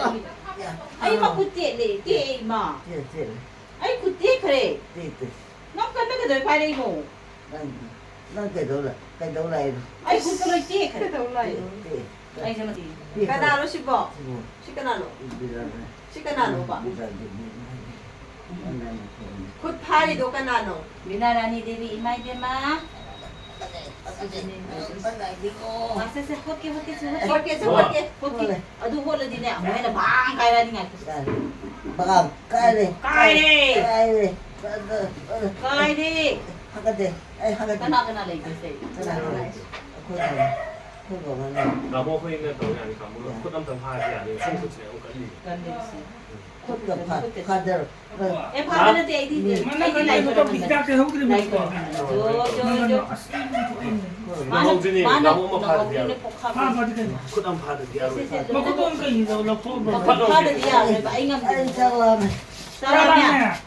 ꯑꯥ꯫ ꯑꯩ ꯃꯈꯨꯠ ꯇꯦꯛꯂꯦ, ꯇꯦꯛꯑꯦ, ꯏꯃꯥ꯫ ꯇꯦꯛ, ꯇꯦꯛꯂꯦ꯫ ꯑꯩ ꯈꯨꯠ ꯇꯦꯛꯈ꯭ꯔꯦ꯫ ꯇꯦꯛ, ꯇꯦꯛ꯫ ꯅꯪ ꯀꯟꯅ ꯀꯩꯗꯧꯕꯩ ꯄꯥꯏꯔꯛꯏꯅꯣ? ꯅꯪ, ꯅꯪ ꯀꯩꯗꯧ ꯂꯥꯛ-, ꯀꯩꯗꯧ ꯂꯥꯛꯏꯅꯣ? ꯑꯩ ꯈꯨꯠꯇ ꯂꯣꯏ ꯇꯦꯛꯈ꯭ꯔꯦ꯫ ꯀꯩꯗꯧ ꯂꯥꯛꯏꯅꯣ? ꯇꯦꯛ, ꯇꯦꯛ꯫ ꯑꯩꯁꯦ ꯃꯁꯤ ꯇꯦꯛꯈ꯭ꯔꯦ꯫ ꯀꯅꯥꯅꯣ ꯁꯤꯕꯣ? ꯁꯤꯕꯣ꯫ ꯁꯤ ꯀꯅꯥꯅꯣ? ꯕꯤꯔꯥꯅꯦ꯫ ꯁꯤ ꯀꯅꯥꯅꯣꯕ? ꯕꯤꯔꯥꯅꯦ꯫ ꯈꯨꯠ ꯐꯥꯔꯤꯗꯣ ꯀꯅꯥꯅꯣ? ꯕꯤꯅꯥ ꯔꯥꯅꯤ ꯗꯦꯕꯤ, ꯏꯃꯥ ꯏꯕꯦꯝꯃ꯫ ꯑꯗꯨꯅꯦ꯫ ꯁꯦ, ꯁꯦ, ꯍꯣꯠꯀꯦ, ꯍꯣꯠꯀꯦ, ꯁꯦ, ꯍꯣꯠꯀꯦ꯫ ꯍꯣꯠꯀꯦ, ꯁꯦ, ꯍꯣꯠꯀꯦ꯫ ꯍꯣꯠꯀꯦ꯫ ꯑꯗꯨ ꯍꯣꯠꯂꯗꯤꯅꯦ, ꯑꯃꯨꯛ ꯍꯦꯟꯅ ꯕꯥꯡ ꯀꯥꯏꯔꯛꯑꯅꯤ, ꯉꯥꯏꯈꯣ꯫ ꯕꯥꯡ ꯀꯥꯏꯔꯦ꯫ ꯀꯥꯏꯔꯦ꯫ ꯀꯥꯏꯔꯦ꯫ ꯀꯥꯏꯔꯦ꯫ ꯍꯥꯒꯠꯆꯩ꯫ ꯑꯩ ꯍꯥꯒꯠꯆꯩ꯫ ꯀꯅꯥ ꯀꯅꯥ ꯂꯩꯒꯦ, ꯁꯦ? ꯀꯅꯥ ꯀꯅꯥ ꯂꯩꯒꯦ? ꯑꯩꯈꯣꯏ ꯕꯥꯒ꯫ ꯑꯩꯈꯣꯏ ꯕꯥꯒ ꯂꯩ꯫ ꯇꯥꯃꯣ, ꯑꯩꯈꯣꯏꯅ ꯇꯧ ꯌꯥꯅꯤ, ꯈꯥꯃꯨꯗꯣ꯫ ꯈꯨꯠ ꯑꯝꯇꯪ ꯐꯥꯔꯗꯤ ꯌꯥꯅꯤ, ꯁꯣꯝ ꯈꯨꯠꯁꯤꯅ ꯌꯥꯝ ꯀꯜꯂꯤ꯫ ꯀꯜꯂꯤ, ꯁꯤ꯫ ꯈꯨꯠꯀ ꯐꯥ-, ꯐꯥꯗꯔ-, ꯑꯦ, ꯐꯥꯗꯔ ꯅꯠꯇꯦ, ꯑꯩꯗꯤ, ꯃꯅꯥ ꯑꯩꯗꯤ ꯀꯟꯕ ꯂꯥꯏ ꯅꯨꯄꯥ ꯈꯣꯏꯔꯝꯕꯅꯦ꯫ ꯍꯤꯗꯥꯛ ꯇꯩꯍꯧꯗ꯭ꯔꯤꯕꯅꯤꯀꯣ꯫ ꯂꯥꯏ ꯈꯣꯏꯔꯝꯕꯅꯦ꯫ ꯖꯣ, ꯖꯣ, ꯖꯣ꯫ ꯑꯁ, ꯑꯩ ꯊꯣꯛꯑꯦꯅꯦ꯫ ꯃꯥꯅ, ꯅꯍꯧꯗ꯭ꯔꯤꯅꯦ, ꯃꯥꯅ ꯅꯍꯧ ꯑꯃ ꯐꯥꯗꯗꯤ ꯅꯍꯧꯗ꯭ꯔꯤꯅꯦ ꯌꯥꯔꯣꯏ꯫ ꯄꯣꯛꯈꯥꯏꯕ꯫ ꯐꯥꯗꯗꯤ ꯀꯩꯅꯣ? ꯈꯨꯠ ꯑꯃ ꯐꯥꯗꯗꯤ ꯌꯥꯔꯣꯏ꯫ ꯁꯦ, ꯁꯦ, ꯐꯥꯗꯗꯤ꯫ ꯃꯈꯨꯠꯇꯣ ꯑꯝꯇ ꯌꯦꯡꯉꯣ, ꯂꯧꯊꯣꯛꯑꯣ꯫ ꯃꯈꯨꯠ ꯐꯥꯗꯗꯤ ꯌꯥꯔꯣꯏꯕ, ꯑꯩ ꯉꯝꯗꯦ꯫ ꯑꯩ ꯆꯥꯛ ꯂꯥꯝꯃꯦ꯫ ꯆꯥꯔꯝꯃꯦ?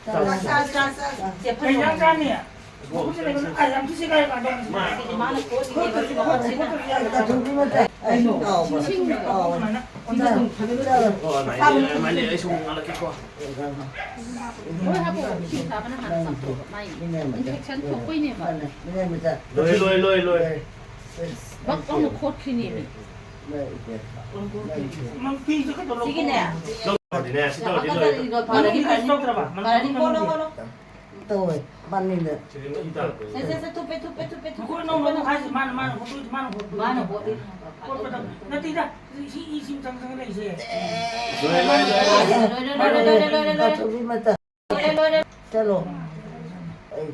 ꯆꯥꯔꯝꯃꯦ꯫ ꯆꯥꯔꯦ, ꯆꯥꯔꯦ, ꯆꯥꯔꯦ꯫ ꯆꯦ, ꯀꯩ ꯐꯖꯅ ꯏꯟꯖꯥꯡ ꯆꯥꯅꯤ? ꯃꯥꯅ ꯀꯣꯠꯂꯤꯅꯦꯕ ꯃꯈꯨꯠꯁꯤꯅ꯫ ꯀꯩꯅꯣ? ꯂꯣꯏ ꯍꯥꯞꯄꯛꯑꯣ, ꯏꯁꯤꯡ ꯑꯁꯥꯕꯅ ꯍꯥꯟꯅ ꯆꯥꯝꯊꯣꯛꯑꯣ꯫ ꯃꯥꯏ infection ꯊꯣꯛꯄꯩꯅꯦꯕ꯫ ꯂꯣꯏ, ꯂꯣꯏ, ꯂꯣꯏ, ꯂꯣꯏ꯫ ꯕꯛ ꯂꯥꯎꯅ ꯈꯣꯠꯈ꯭ꯔꯤꯅꯦꯃꯤ꯫ ꯁꯤꯒꯤꯅꯦ꯫ ꯁꯤ ꯇꯧꯔꯗꯤꯅꯦ, ꯁꯤ ꯇꯧꯔꯗꯤ ꯂꯣꯏꯔꯦ꯫ ꯐꯔꯅꯤ, ꯐꯔꯅꯤ꯫ ꯐꯔꯅꯤ, ꯀꯣꯠꯂꯣ, ꯀꯣꯠꯂꯣ꯫ ꯇꯧꯋꯦ, ꯃꯥꯅꯤꯅ꯫ ꯁꯤꯗꯤ ꯃꯍꯤ ꯇꯥꯔꯛꯄꯅꯤ꯫ ꯁꯦ, ꯁꯦ, ꯁꯦ, ꯊꯨꯞꯄꯦ, ꯊꯨꯞꯄꯦ, ꯊꯨꯞꯄꯦ, ꯊꯨꯞꯄꯦ, ꯊꯨꯞꯄꯦ꯫ ꯃꯈꯣꯏ ꯅꯧꯅ ꯑꯃꯨꯛ ꯍꯥꯏꯁꯦ, ꯃꯥꯅ, ꯃꯥꯅ ꯍꯣꯠꯇꯣꯛꯏꯁꯦ, ꯃꯥꯅ ꯍꯣꯠꯇꯣꯛꯏꯁꯦ꯫ ꯃꯥꯅ ꯍꯣꯠꯂꯤꯅꯦ ꯍꯥꯏꯕ꯫ ꯍꯣꯠꯄꯗ ꯅꯠꯇꯦꯗ, ꯁꯤ ꯏꯁꯤꯡ ꯆꯪ ꯆꯪ ꯂꯩꯁꯦ꯫ ꯂꯣꯏꯔꯦ, ꯂꯣꯏꯔꯦ, ꯂꯣꯏꯔꯦ, ꯂꯣꯏꯔꯦ, ꯂꯣꯏꯔꯦ, ꯂꯣꯏꯔꯦ, ꯂꯣꯏꯔꯦ꯫ ꯀꯥꯊꯣꯛꯄꯤ ꯃꯇꯝ꯫ ꯂꯣꯏꯔꯦ, ꯂꯣꯏꯔꯦ꯫ ꯆꯠꯂꯣ꯫ ꯑꯩ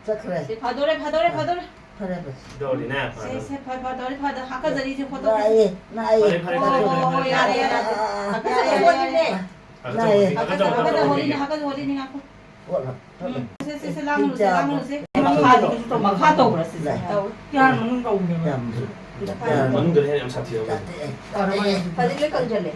ꯆꯠꯈ꯭ꯔꯦ꯫ ꯁꯤ ꯐꯥꯗꯣꯔꯦ, ꯐꯥꯗꯣꯔꯦ, ꯐꯥꯗꯣꯔꯦ꯫ ꯐꯔꯦ, ꯐꯔꯦ꯫ ꯁꯤ ꯇꯧꯔꯗꯤꯅꯦ, ꯁꯦ, ꯐꯔꯦ꯫ ꯁꯦ, ꯐ-, ꯐ-, ꯇꯧꯔꯦ, ꯐꯥꯗ-, ꯍꯥꯀꯠꯆꯔꯤꯁꯦ ꯈꯣꯠꯇꯣꯛꯑꯣ꯫ ꯅꯥꯏꯌꯦ, ꯅꯥꯏꯌꯦ꯫ ꯐꯔꯦ, ꯐꯔꯦ, ꯍꯣ, ꯐꯔꯦ, ꯍꯣ, ꯐꯔꯦ꯫ ꯍꯣ, ꯌꯥꯔꯦ, ꯌꯥꯔꯦ꯫ ꯑꯥ, ꯑꯥ, ꯑꯥ, ꯍꯥꯀꯠꯆꯕ ꯌꯥꯔꯦ, ꯍꯣꯠꯂꯤꯅꯦ, ꯌꯥꯔꯦ꯫ ꯍꯥꯀꯠꯆꯕ ꯍꯥꯀꯠꯆꯕ ꯍꯣꯠꯂꯤꯅꯦ, ꯍꯣꯠꯂꯤꯅꯦ꯫ ꯍꯥꯀꯠꯆꯕ ꯍꯣꯠꯂꯤꯅꯦ, ꯍꯣꯠꯂꯤꯅꯦ, ꯉꯥꯏꯈꯣ꯫ ꯁꯦ, ꯁꯦ, ꯁꯦ, ꯂꯥꯡꯒꯅꯨꯁꯦ, ꯂꯥꯡꯒꯅꯨꯁꯦ꯫ ꯃꯈꯥꯗꯒꯤꯁꯨ ꯇꯧ-, ꯃꯈꯥ ꯇꯧꯕ꯭ꯔꯥ ꯁꯤꯁꯦ? ꯇꯧꯏ꯫ ꯌꯥꯝ ꯃꯅꯨꯡ ꯇꯧꯕꯅꯦꯕ꯫ ꯌꯥꯝ ꯐꯩ꯫ ꯃꯅꯨꯡꯗꯅ ꯍꯦꯟꯅ ꯌꯥꯝ ꯁꯥꯊꯤꯕ꯫ ꯐꯗꯤ ꯂꯣꯏ ꯀꯪꯁꯤꯜꯂꯦ꯫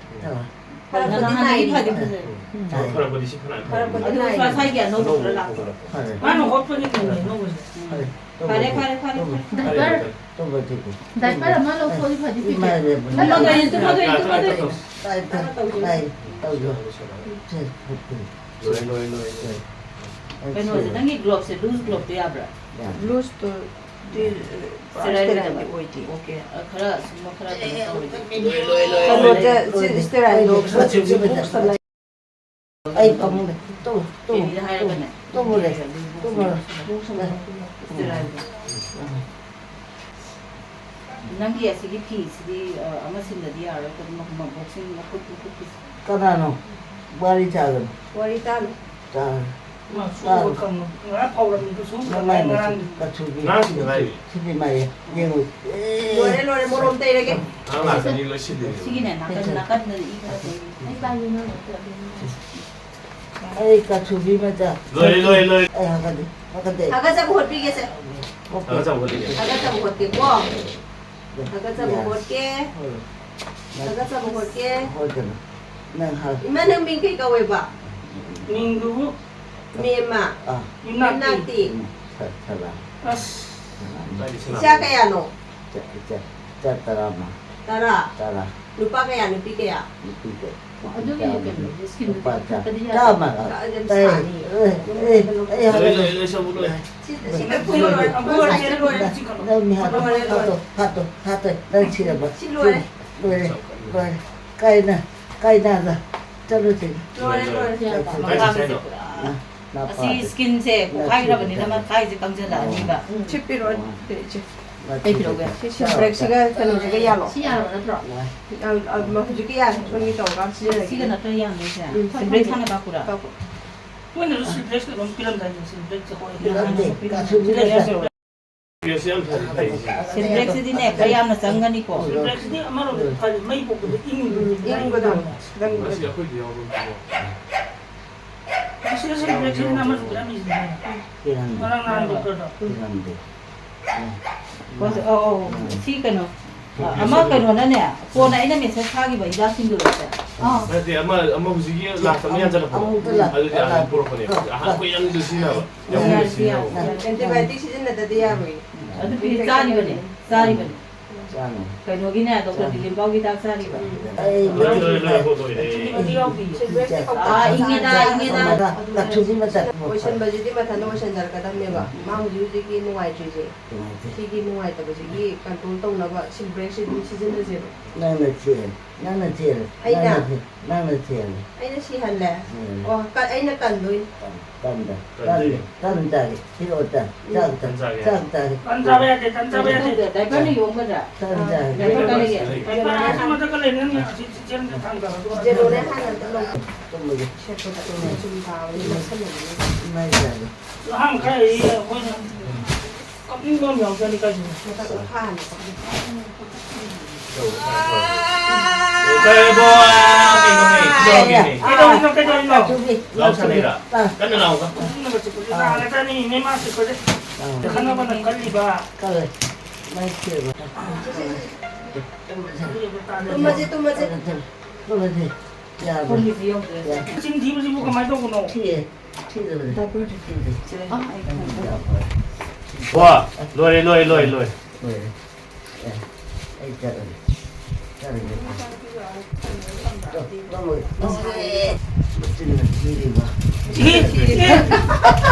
ꯐꯔꯛꯄꯗꯤ ꯅꯍꯥꯟꯒꯤ ꯅꯥꯏꯔꯤ꯫ ꯐꯗꯤ ꯐꯖꯩ꯫ ꯎꯝ꯫ ꯐꯔꯛꯄꯗꯤ ꯁꯤ ꯐꯅꯌꯥꯝ ꯐꯔꯦ꯫ ꯑꯗꯨ ꯉꯁꯥꯏꯒꯤ ꯑꯅꯧꯕ ꯈꯔ ꯂꯥꯛꯄ꯫ ꯐꯔꯦ꯫ ꯃꯥꯅ ꯍꯣꯠꯄꯅꯤ ꯀꯩꯅꯣ ꯑꯅꯧꯕꯁꯦ꯫ ꯐꯔꯦ꯫ ꯐꯔꯦ, ꯐꯔꯦ, ꯐꯔꯦ, ꯐꯔꯦ꯫ ꯗꯥꯏꯄꯔ꯫ ꯗꯥꯏꯄꯔ ꯑꯃ ꯂꯧꯊꯣꯛꯑꯗꯤ ꯐꯗꯤ ꯐꯤꯠꯇꯦ꯫ ꯏꯃꯥ ꯏꯕꯦꯝꯃ꯫ ꯇꯨꯝꯃꯗꯣꯏꯅꯤ, ꯇꯨꯝꯃꯗꯣꯏꯅꯤ, ꯇꯨꯝꯃꯗꯣꯏꯅꯤ꯫ ꯇꯥꯏ, ꯇꯥꯏ, ꯇꯥꯏ, ꯇꯧꯖꯣ꯫ ꯂꯣꯏꯔꯦ, ꯂꯣꯏꯔꯦ, ꯂꯣꯏꯔꯦ꯫ ꯀꯩꯅꯣꯁꯦ, ꯅꯪꯒꯤ ꯒ꯭ꯂꯣꯞꯁꯦ, ꯂꯨꯖ ꯒ꯭ꯂꯣꯞꯇꯣ ꯌꯥꯕ꯭ꯔꯥ? ꯌꯥꯅꯤ꯫ ꯂꯨꯖꯇꯨꯗꯤ, ꯑ, ꯁ꯭ꯇꯦꯔꯥꯏꯜ ꯁ꯭ꯇꯦꯔꯥꯏꯜꯗꯤ ꯑꯣꯏꯗꯦ꯫ ꯑꯣꯀꯦ꯫ ꯑ, ꯈꯔ ꯁꯨꯝꯕ ꯈꯔ ꯀꯩꯅꯣ ꯇꯧꯔꯗꯤ꯫ ꯂꯣꯏꯔꯦ, ꯂꯣꯏꯔꯦ, ꯂꯣꯏꯔꯦ꯫ ꯀꯩꯅꯣꯁꯦ, ꯁꯤ ꯁ꯭ꯇꯦꯔꯥꯏꯜꯗꯣ ꯈꯔ ꯆꯨꯝꯃꯤ ꯕꯣꯛꯁꯇ ꯂꯩ꯫ ꯑꯩ ꯐꯃꯨꯡꯗ ꯇꯨꯝꯃꯨ, ꯇꯨꯝꯃꯨ, ꯇꯦꯔꯤꯗ ꯍꯥꯏꯔꯒꯅꯦ꯫ ꯇꯨꯝꯃꯨꯔꯦ, ꯇꯨꯝꯃꯨꯔꯦ꯫ ꯁ꯭ꯇꯦꯔꯥꯏꯜꯗꯣ꯫ ꯅꯪꯒꯤ ꯑꯁꯤꯒꯤ ꯐꯤꯁꯤꯗꯤ, ꯑ, ꯑꯃ ꯁꯤꯟꯗꯗꯤ ꯌꯥꯔꯣꯏ꯫ ꯀꯩꯅꯣ, ꯃ-, ꯃ-, ꯕꯣꯛꯁꯤꯡ ꯃꯈꯨꯠ, ꯃꯈꯨꯠꯀꯤꯁꯤ꯫ ꯀꯅꯥꯅꯣ? ꯋꯥꯔꯤ ꯇꯥꯒꯅꯨ꯫ ꯋꯥꯔꯤ ꯇꯥꯅꯨ꯫ ꯇꯥꯒꯅꯨ꯫ ꯃꯥ ꯁꯨꯕ ꯇꯥꯒꯅꯨ꯫ ꯀꯪꯉ-, ꯉꯔꯥꯡ ꯐꯧꯔꯝꯃꯤꯗꯨ ꯁꯨꯝ ꯅꯃꯥꯏ ꯉꯔꯥꯡꯒꯤ꯫ ꯀꯠꯊꯨꯕꯤ꯫ ꯉꯔꯥꯡꯒꯤ ꯉꯔꯥꯡꯒꯤ꯫ ꯁꯤꯗꯤ ꯃꯥꯏꯌꯦ꯫ ꯌꯦꯡꯉꯨ꯫ ꯂꯣꯏꯔꯦ, ꯂꯣꯏꯔꯦ, ꯃꯣꯔꯣꯝ ꯇꯩꯔꯒꯦ꯫ ꯉꯔꯥꯡ ꯂꯥꯛꯀꯅꯤ ꯂꯣꯏ ꯁꯤꯜꯂꯤꯅꯦ꯫ ꯁꯤꯒꯤꯅꯦ, ꯅꯥꯀꯟ, ꯅꯥꯀꯟꯗꯗꯤ ꯏ ꯈꯔ ꯊꯣꯛꯏ꯫ ꯑꯩ ꯀꯠꯊꯨꯕꯤ ꯃꯆꯥ꯫ ꯂꯣꯏꯔꯦ, ꯂꯣꯏꯔꯦ, ꯂꯣꯏꯔꯦ꯫ ꯑꯩ ꯍꯥꯒꯠꯂꯤ, ꯍꯥꯒꯠꯂꯦ꯫ ꯍꯥꯒꯠꯆꯕ ꯍꯣꯠꯄꯤꯒꯦꯁꯦ꯫ ꯑꯣꯀꯦ꯫ ꯍꯥꯒꯠꯆꯕ ꯍꯣꯠꯄꯤꯒꯦ꯫ ꯍꯥꯒꯠꯆꯕ ꯍꯣꯠꯀꯦꯀꯣ꯫ ꯍꯥꯒꯠꯆꯕ ꯌꯥ꯫ ꯍꯣꯠꯀꯦ꯫ ꯍꯣꯏ꯫ ꯍꯥꯒꯠꯆꯕ ꯍꯣꯠꯀꯦ꯫ ꯍꯣꯠꯀꯅꯨ꯫ ꯅꯪ ꯍꯥ- ꯏꯃꯥ, ꯅꯪ ꯃꯤꯡ ꯀꯩ ꯀꯧꯋꯦꯕ? ꯃꯤꯡꯗꯨꯕꯨ? ꯃꯦꯝꯃ꯫ ꯑꯥ꯫ ꯌꯨꯝꯅꯥꯛꯇꯤ? ꯌꯨꯝꯅꯥꯛꯇꯤ? ꯎꯝ, ꯁ-, ꯁꯂꯥꯝ꯫ ꯑꯁ꯫ ꯁꯂꯥꯝ꯫ ꯏꯆꯥ ꯀꯌꯥꯅꯣ? ꯏꯆꯥ, ꯏꯆꯥ, ꯏꯆꯥ ꯇꯔꯥꯃ-, ꯇꯔꯥ? ꯇꯔꯥ꯫ ꯅꯨꯄꯥ ꯀꯌꯥ, ꯅꯨꯄꯤ ꯀꯌꯥ? ꯅꯨꯄꯤ ꯀꯌꯥ? ꯑꯗꯨꯒꯤ ꯅꯨꯄꯥ ꯀꯩꯅꯣ, ꯀꯌꯥ? ꯁ꯭ꯀꯤꯟꯗꯨꯗꯤ ꯅꯨꯄꯥ ꯀꯌꯥ? ꯀꯛꯊꯠꯄꯗꯤ ꯌꯥꯗꯦ꯫ ꯇꯔꯥꯃ꯫ ꯑ, ꯑꯦ, ꯑꯦ, ꯑꯦ, ꯂꯣꯏ, ꯍꯥꯏꯔꯒ ꯂꯣꯏ, ꯂꯣꯏ, ꯁꯧꯕ ꯂꯣꯏ꯫ ꯁꯤ, ꯁꯤ ꯂꯣꯏ, ꯂꯣꯏ, ꯂꯣꯏ, ꯂꯣꯏ, ꯂꯣꯏ, ꯂꯣꯏ꯫ ꯅꯪ ꯃꯤ ꯍꯥꯠꯇꯣ, ꯂꯣꯏꯔꯦ, ꯂꯣꯏꯔꯦ꯫ ꯍꯥꯠꯇꯣ, ꯍꯥꯠꯇꯣ, ꯍꯥꯠꯇꯣ, ꯅꯪ ꯁꯤꯔꯕ? ꯁꯤ ꯂꯣꯏꯔꯦ꯫ ꯂꯣꯏꯔꯦ, ꯂꯣꯏꯔꯦ꯫ ꯀꯥꯏꯅ, ꯀꯥꯏꯅ, ꯆꯠꯂꯨ ꯁꯤꯗ꯫ ꯂꯣꯏꯔꯦ, ꯂꯣꯏꯔꯦ꯫ ꯀꯥꯏ ꯆꯠꯁꯦ ꯍꯥꯏꯅꯣ? ꯑꯁꯤ ꯁ꯭ꯀꯤꯟꯁꯦ ꯄꯣꯛꯈꯥꯏꯈ꯭ꯔꯕꯅꯤꯅ ꯃꯈꯥꯏꯁꯦ ꯀꯪꯁꯤꯜꯂꯛꯑꯅꯤꯕ꯫ ꯁꯤ ꯄꯤꯔꯛꯑꯣ, ꯏꯆꯦ꯫ ꯑꯩ ꯄꯤꯔꯛꯎꯒꯦ꯫ ꯁꯤ ꯁꯤꯝꯄ꯭ꯂꯦꯛꯁꯤꯒ ꯀꯩꯅꯣꯁꯤꯒ ꯌꯥꯜꯂꯣ꯫ ꯁꯤ ꯌꯥꯔꯕ ꯅꯠꯇ꯭ꯔꯣ? ꯑ, ꯑ, ꯍꯧꯖꯤꯛꯀꯤ ꯌꯥꯜꯂꯤ꯫ ꯁꯣꯝꯒꯤ ꯇꯧꯔꯀꯥꯟ ꯁꯤꯖꯤꯟꯅꯒꯦ꯫ ꯁꯤꯒ ꯅꯠꯇ꯭ꯔꯣ ꯌꯥꯝꯗꯣꯏꯁꯦ? ꯎꯝ, ꯁꯤꯝꯄ꯭ꯂꯦꯛ ꯊꯥꯅ ꯀꯥꯞꯄꯨꯔꯥ? ꯀꯥꯞꯄꯣ꯫ ꯃꯣꯏꯅꯁꯨ ꯁꯤꯝꯄ꯭ꯂꯦꯛꯁꯀ ꯑꯗꯨꯝ ꯄꯤꯔꯝꯗꯥꯏꯅꯦ, ꯁꯤꯝꯄ꯭ꯂꯦꯛꯁꯦ ꯍꯣꯏ꯫ ꯄꯤꯔꯝꯗꯦ꯫ ꯁꯤꯗ ꯌꯥꯎꯁꯜꯂꯣ꯫ ꯁꯤꯝꯄ꯭ꯂꯦꯛꯁ ꯌꯥꯝ ꯐꯔꯤ ꯐꯩꯁꯦ꯫ ꯁꯤꯝꯄ꯭ꯂꯦꯛꯁꯤꯗꯤꯅꯦ, ꯈꯔ ꯌꯥꯝꯅ ꯆꯪꯒꯅꯤꯀꯣ꯫ ꯁꯤꯝꯄ꯭ꯂꯦꯛꯁꯤꯗꯤ ꯑꯃꯔꯣꯝꯗ ꯐꯔꯤ, ꯃꯩ ꯄꯣꯛꯄꯗ ꯏꯪꯉꯤꯗꯅ꯫ ꯏꯪꯕꯗꯣ꯫ ꯅꯪ ꯃꯁꯤ ꯑꯩꯈꯣꯏꯗꯤ ꯌꯥꯎꯕ ꯅꯠꯇꯦꯀꯣ꯫ ꯑꯁꯤ ꯑꯁꯤ ꯕ꯭ꯔꯦꯛꯁꯤꯠꯅ ꯑꯃꯁꯨ ꯄꯤꯔꯝꯃꯤꯁꯤꯅꯤ꯫ ꯄꯤꯔꯝꯗꯦ꯫ ꯉꯔꯥꯡ ꯅꯍꯥꯟ ꯗꯣꯛꯇꯔꯗꯣ꯫ ꯄꯤꯔꯝꯗꯦ꯫ ꯍꯣꯏ, ꯑꯧ, ꯑꯧ, ꯁꯤ ꯀꯩꯅꯣ, ꯑ, ꯑꯃ ꯀꯩꯅꯣꯅꯅꯦ, ꯀꯣꯟꯅ ꯑꯩꯅ ꯃꯦꯁꯦꯖ ꯊꯥꯈꯤꯕ ꯍꯤꯗꯥꯛꯁꯤꯡꯗꯨꯔꯣ ꯁꯦ? ꯑꯥ꯫ ꯅꯠꯇꯦ, ꯑꯃ, ꯑꯃ ꯍꯧꯖꯤꯛꯀꯤ ꯂꯥꯛꯇ ꯃꯤ ꯍꯟꯖꯜꯂꯛꯄꯗꯣ꯫ ꯑꯃꯨꯛꯇ ꯂꯥꯛ-, ꯑꯗꯨꯗꯤ ꯑꯥ, ꯂꯥꯛ-, ꯄꯨꯔꯛꯄꯅꯦ꯫ ꯑꯥ, ꯑꯍꯥꯟ ꯀꯨꯏꯔꯝꯅꯤꯗ ꯁꯤꯖꯤꯟꯅꯕ꯫ ꯌꯥꯝ ꯀꯨꯏꯅ ꯌꯥꯔꯦ, ꯁꯤꯖꯤꯟꯅꯕ꯫ ꯌꯥꯔꯦ꯫ ꯑꯦꯟꯇꯤꯕꯥꯌꯣꯇꯤꯛ ꯁꯤꯖꯤꯟꯅꯗꯗꯤ ꯌꯥꯔꯣꯏꯌꯦ꯫ ꯑꯗꯨ ꯄꯤ-, ꯆꯥꯔꯤꯕꯅꯦ, ꯆꯥꯔꯤꯕꯅꯦ꯫ ꯆꯥꯅꯤ꯫ ꯀꯩꯅꯣꯒꯤꯅꯦ, ꯗꯣꯛꯇꯔ ꯆꯥꯅꯤ꯫ ꯗꯤꯂꯤꯝꯄꯥꯎꯒꯤ ꯍꯤꯗꯥꯛ ꯆꯥꯔꯤꯕ꯫ ꯑꯩ ꯂꯣꯏꯔꯦ, ꯂꯣꯏꯔꯦ, ꯂꯣꯏꯔꯦ, ꯂꯣꯏꯔꯦ꯫ ꯁꯤꯜꯚꯔꯁꯦ ꯀꯧꯇꯥ ꯑꯥ, ꯏꯪꯉꯦꯗ, ꯃꯆꯥ ꯏꯪꯉꯦꯗ꯫ ꯃꯆꯥ, ꯇꯥꯊꯨꯕꯤ ꯃꯆꯥ꯫ ꯑꯣꯏꯁꯟꯕꯁꯤꯗꯤ ꯃꯊꯟꯇ ꯑꯣꯏꯁꯟꯖꯔꯛꯀꯗꯕꯅꯦꯕ꯫ ꯃꯥ ꯍꯧꯖꯤꯛ ꯍꯧꯖꯤꯛꯀꯤ ꯅꯨꯡꯉꯥꯏꯇ꯭ꯔꯤꯁꯦ꯫ ꯅꯨꯡꯉꯥꯏꯇꯦ꯫ ꯁꯤꯒꯤ ꯅꯨꯡꯉꯥꯏꯇꯕꯁꯤꯒꯤ ꯀꯟꯇ꯭ꯔꯣꯜ ꯇꯧꯅꯕ ꯁꯤꯜꯚꯔꯁꯦ ꯑꯗꯨꯝ ꯁꯤꯖꯤꯟꯅꯁꯦꯕ꯫ ꯅꯪꯅ ꯊꯤꯔꯦ, ꯅꯪꯅ ꯊꯤꯔꯦ, ꯑꯩꯅ? ꯅꯪꯅ ꯊꯤ-, ꯅꯪꯅ ꯊꯤꯔꯦ꯫ ꯑꯩꯅ ꯁꯤꯍꯜꯂꯦ? ꯎꯝ꯫ ꯑꯣ, ꯀ-, ꯑꯩꯅ ꯀꯟꯗꯣꯏꯅꯤ꯫ ꯀꯟ-, ꯀꯟꯗ, ꯀꯟꯗꯣꯏꯅꯤ꯫ ꯀꯟ-, ꯀꯟ ꯆꯥꯒꯦ꯫ ꯄꯤꯔꯛꯑꯣ, ꯇꯟ꯫ ꯎꯝ꯫ ꯆꯥꯛ ꯇꯟ꯫ ꯇꯟ ꯆꯥꯒꯦ꯫ ꯆꯥꯛ ꯇꯟ꯫ ꯇꯟ ꯆꯥꯕ ꯌꯥꯗꯦ, ꯇꯟ ꯆꯥꯕ ꯌꯥꯗꯦ꯫ ꯗꯥꯏꯄꯔꯅ ꯌꯣꯝꯒꯗ꯭ꯔꯥ? ꯇꯟ ꯆꯥꯒꯦ꯫ ꯗꯥꯏꯄꯔ ꯀꯥꯏ ꯂꯩꯒꯦ? ꯗꯥꯏꯄꯔ ꯑꯁꯤ ꯃꯊꯛꯇ ꯂꯩꯔꯦ, ꯅꯪ ꯑꯁꯤ ꯆꯦꯆꯦ ꯑꯝꯇ ꯊꯥꯡꯗꯔꯣ, ꯑꯗꯨꯒ ꯖꯦꯂꯣꯅꯦ ꯍꯥꯟꯅ ꯑꯝꯇ ꯂꯧ-, ꯇꯨꯝꯃꯒꯦ꯫ ꯁꯦꯠꯄꯗ ꯇꯨꯝꯃꯒꯦ꯫ ꯆꯨꯝ ꯇꯥꯕꯅꯤ, ꯅꯛꯁꯜꯂꯕꯅꯤ꯫ ꯏꯃꯥꯏ ꯆꯥꯒꯦ꯫ ꯑꯍꯥꯟꯕ ꯈꯔ ꯑꯩꯈꯣꯏꯅ ꯀꯞꯅꯤꯡꯕ ꯑꯃ ꯌꯥꯎꯖꯔꯤ ꯀꯥꯏꯗꯅꯣ꯫ ꯃꯊꯛꯇ ꯈꯥ ꯍꯥꯟꯅ ꯆꯠꯂꯨ꯫ ꯀꯩꯅꯣꯅꯦ, ꯀꯩꯗꯧꯔꯤꯅꯣ, ꯀꯩꯗꯧꯔꯤꯅꯣ? ꯂꯥꯎꯁꯜꯂꯤꯔꯥ? ꯀꯟꯅ ꯂꯥꯎꯕ꯫ ꯅꯥꯒꯗ꯭ꯔꯅꯤ, ꯃꯤꯃꯥ ꯆꯤꯛꯄꯁꯦ꯫ ꯈꯠꯅꯕꯅ ꯀꯜꯂꯤꯕ꯫ ꯇꯨꯝꯃꯁꯦ, ꯇꯨꯝꯃꯁꯦ꯫ ꯆꯤꯟ ꯊꯤꯕꯁꯤꯕꯨ ꯀꯃꯥꯏꯅ ꯇꯧꯕꯅꯣ? ꯊꯤꯌꯦ꯫ ꯊꯤꯗꯕꯅꯦ꯫ ꯊꯤꯗꯦ꯫ ꯊꯤꯗꯦ꯫ ꯋꯥ, ꯂꯣꯏꯔꯦ, ꯂꯣꯏꯔꯦ, ꯂꯣꯏꯔꯦ, ꯂꯣꯏꯔꯦ꯫ ꯂꯣꯏꯔꯦ꯫ ꯑꯦ, ꯑꯩ ꯆꯠꯂꯒꯦ꯫ ꯆꯠꯂꯒꯦ꯫ ꯃꯆꯤꯟꯅ ꯊꯤꯔꯤꯕ꯫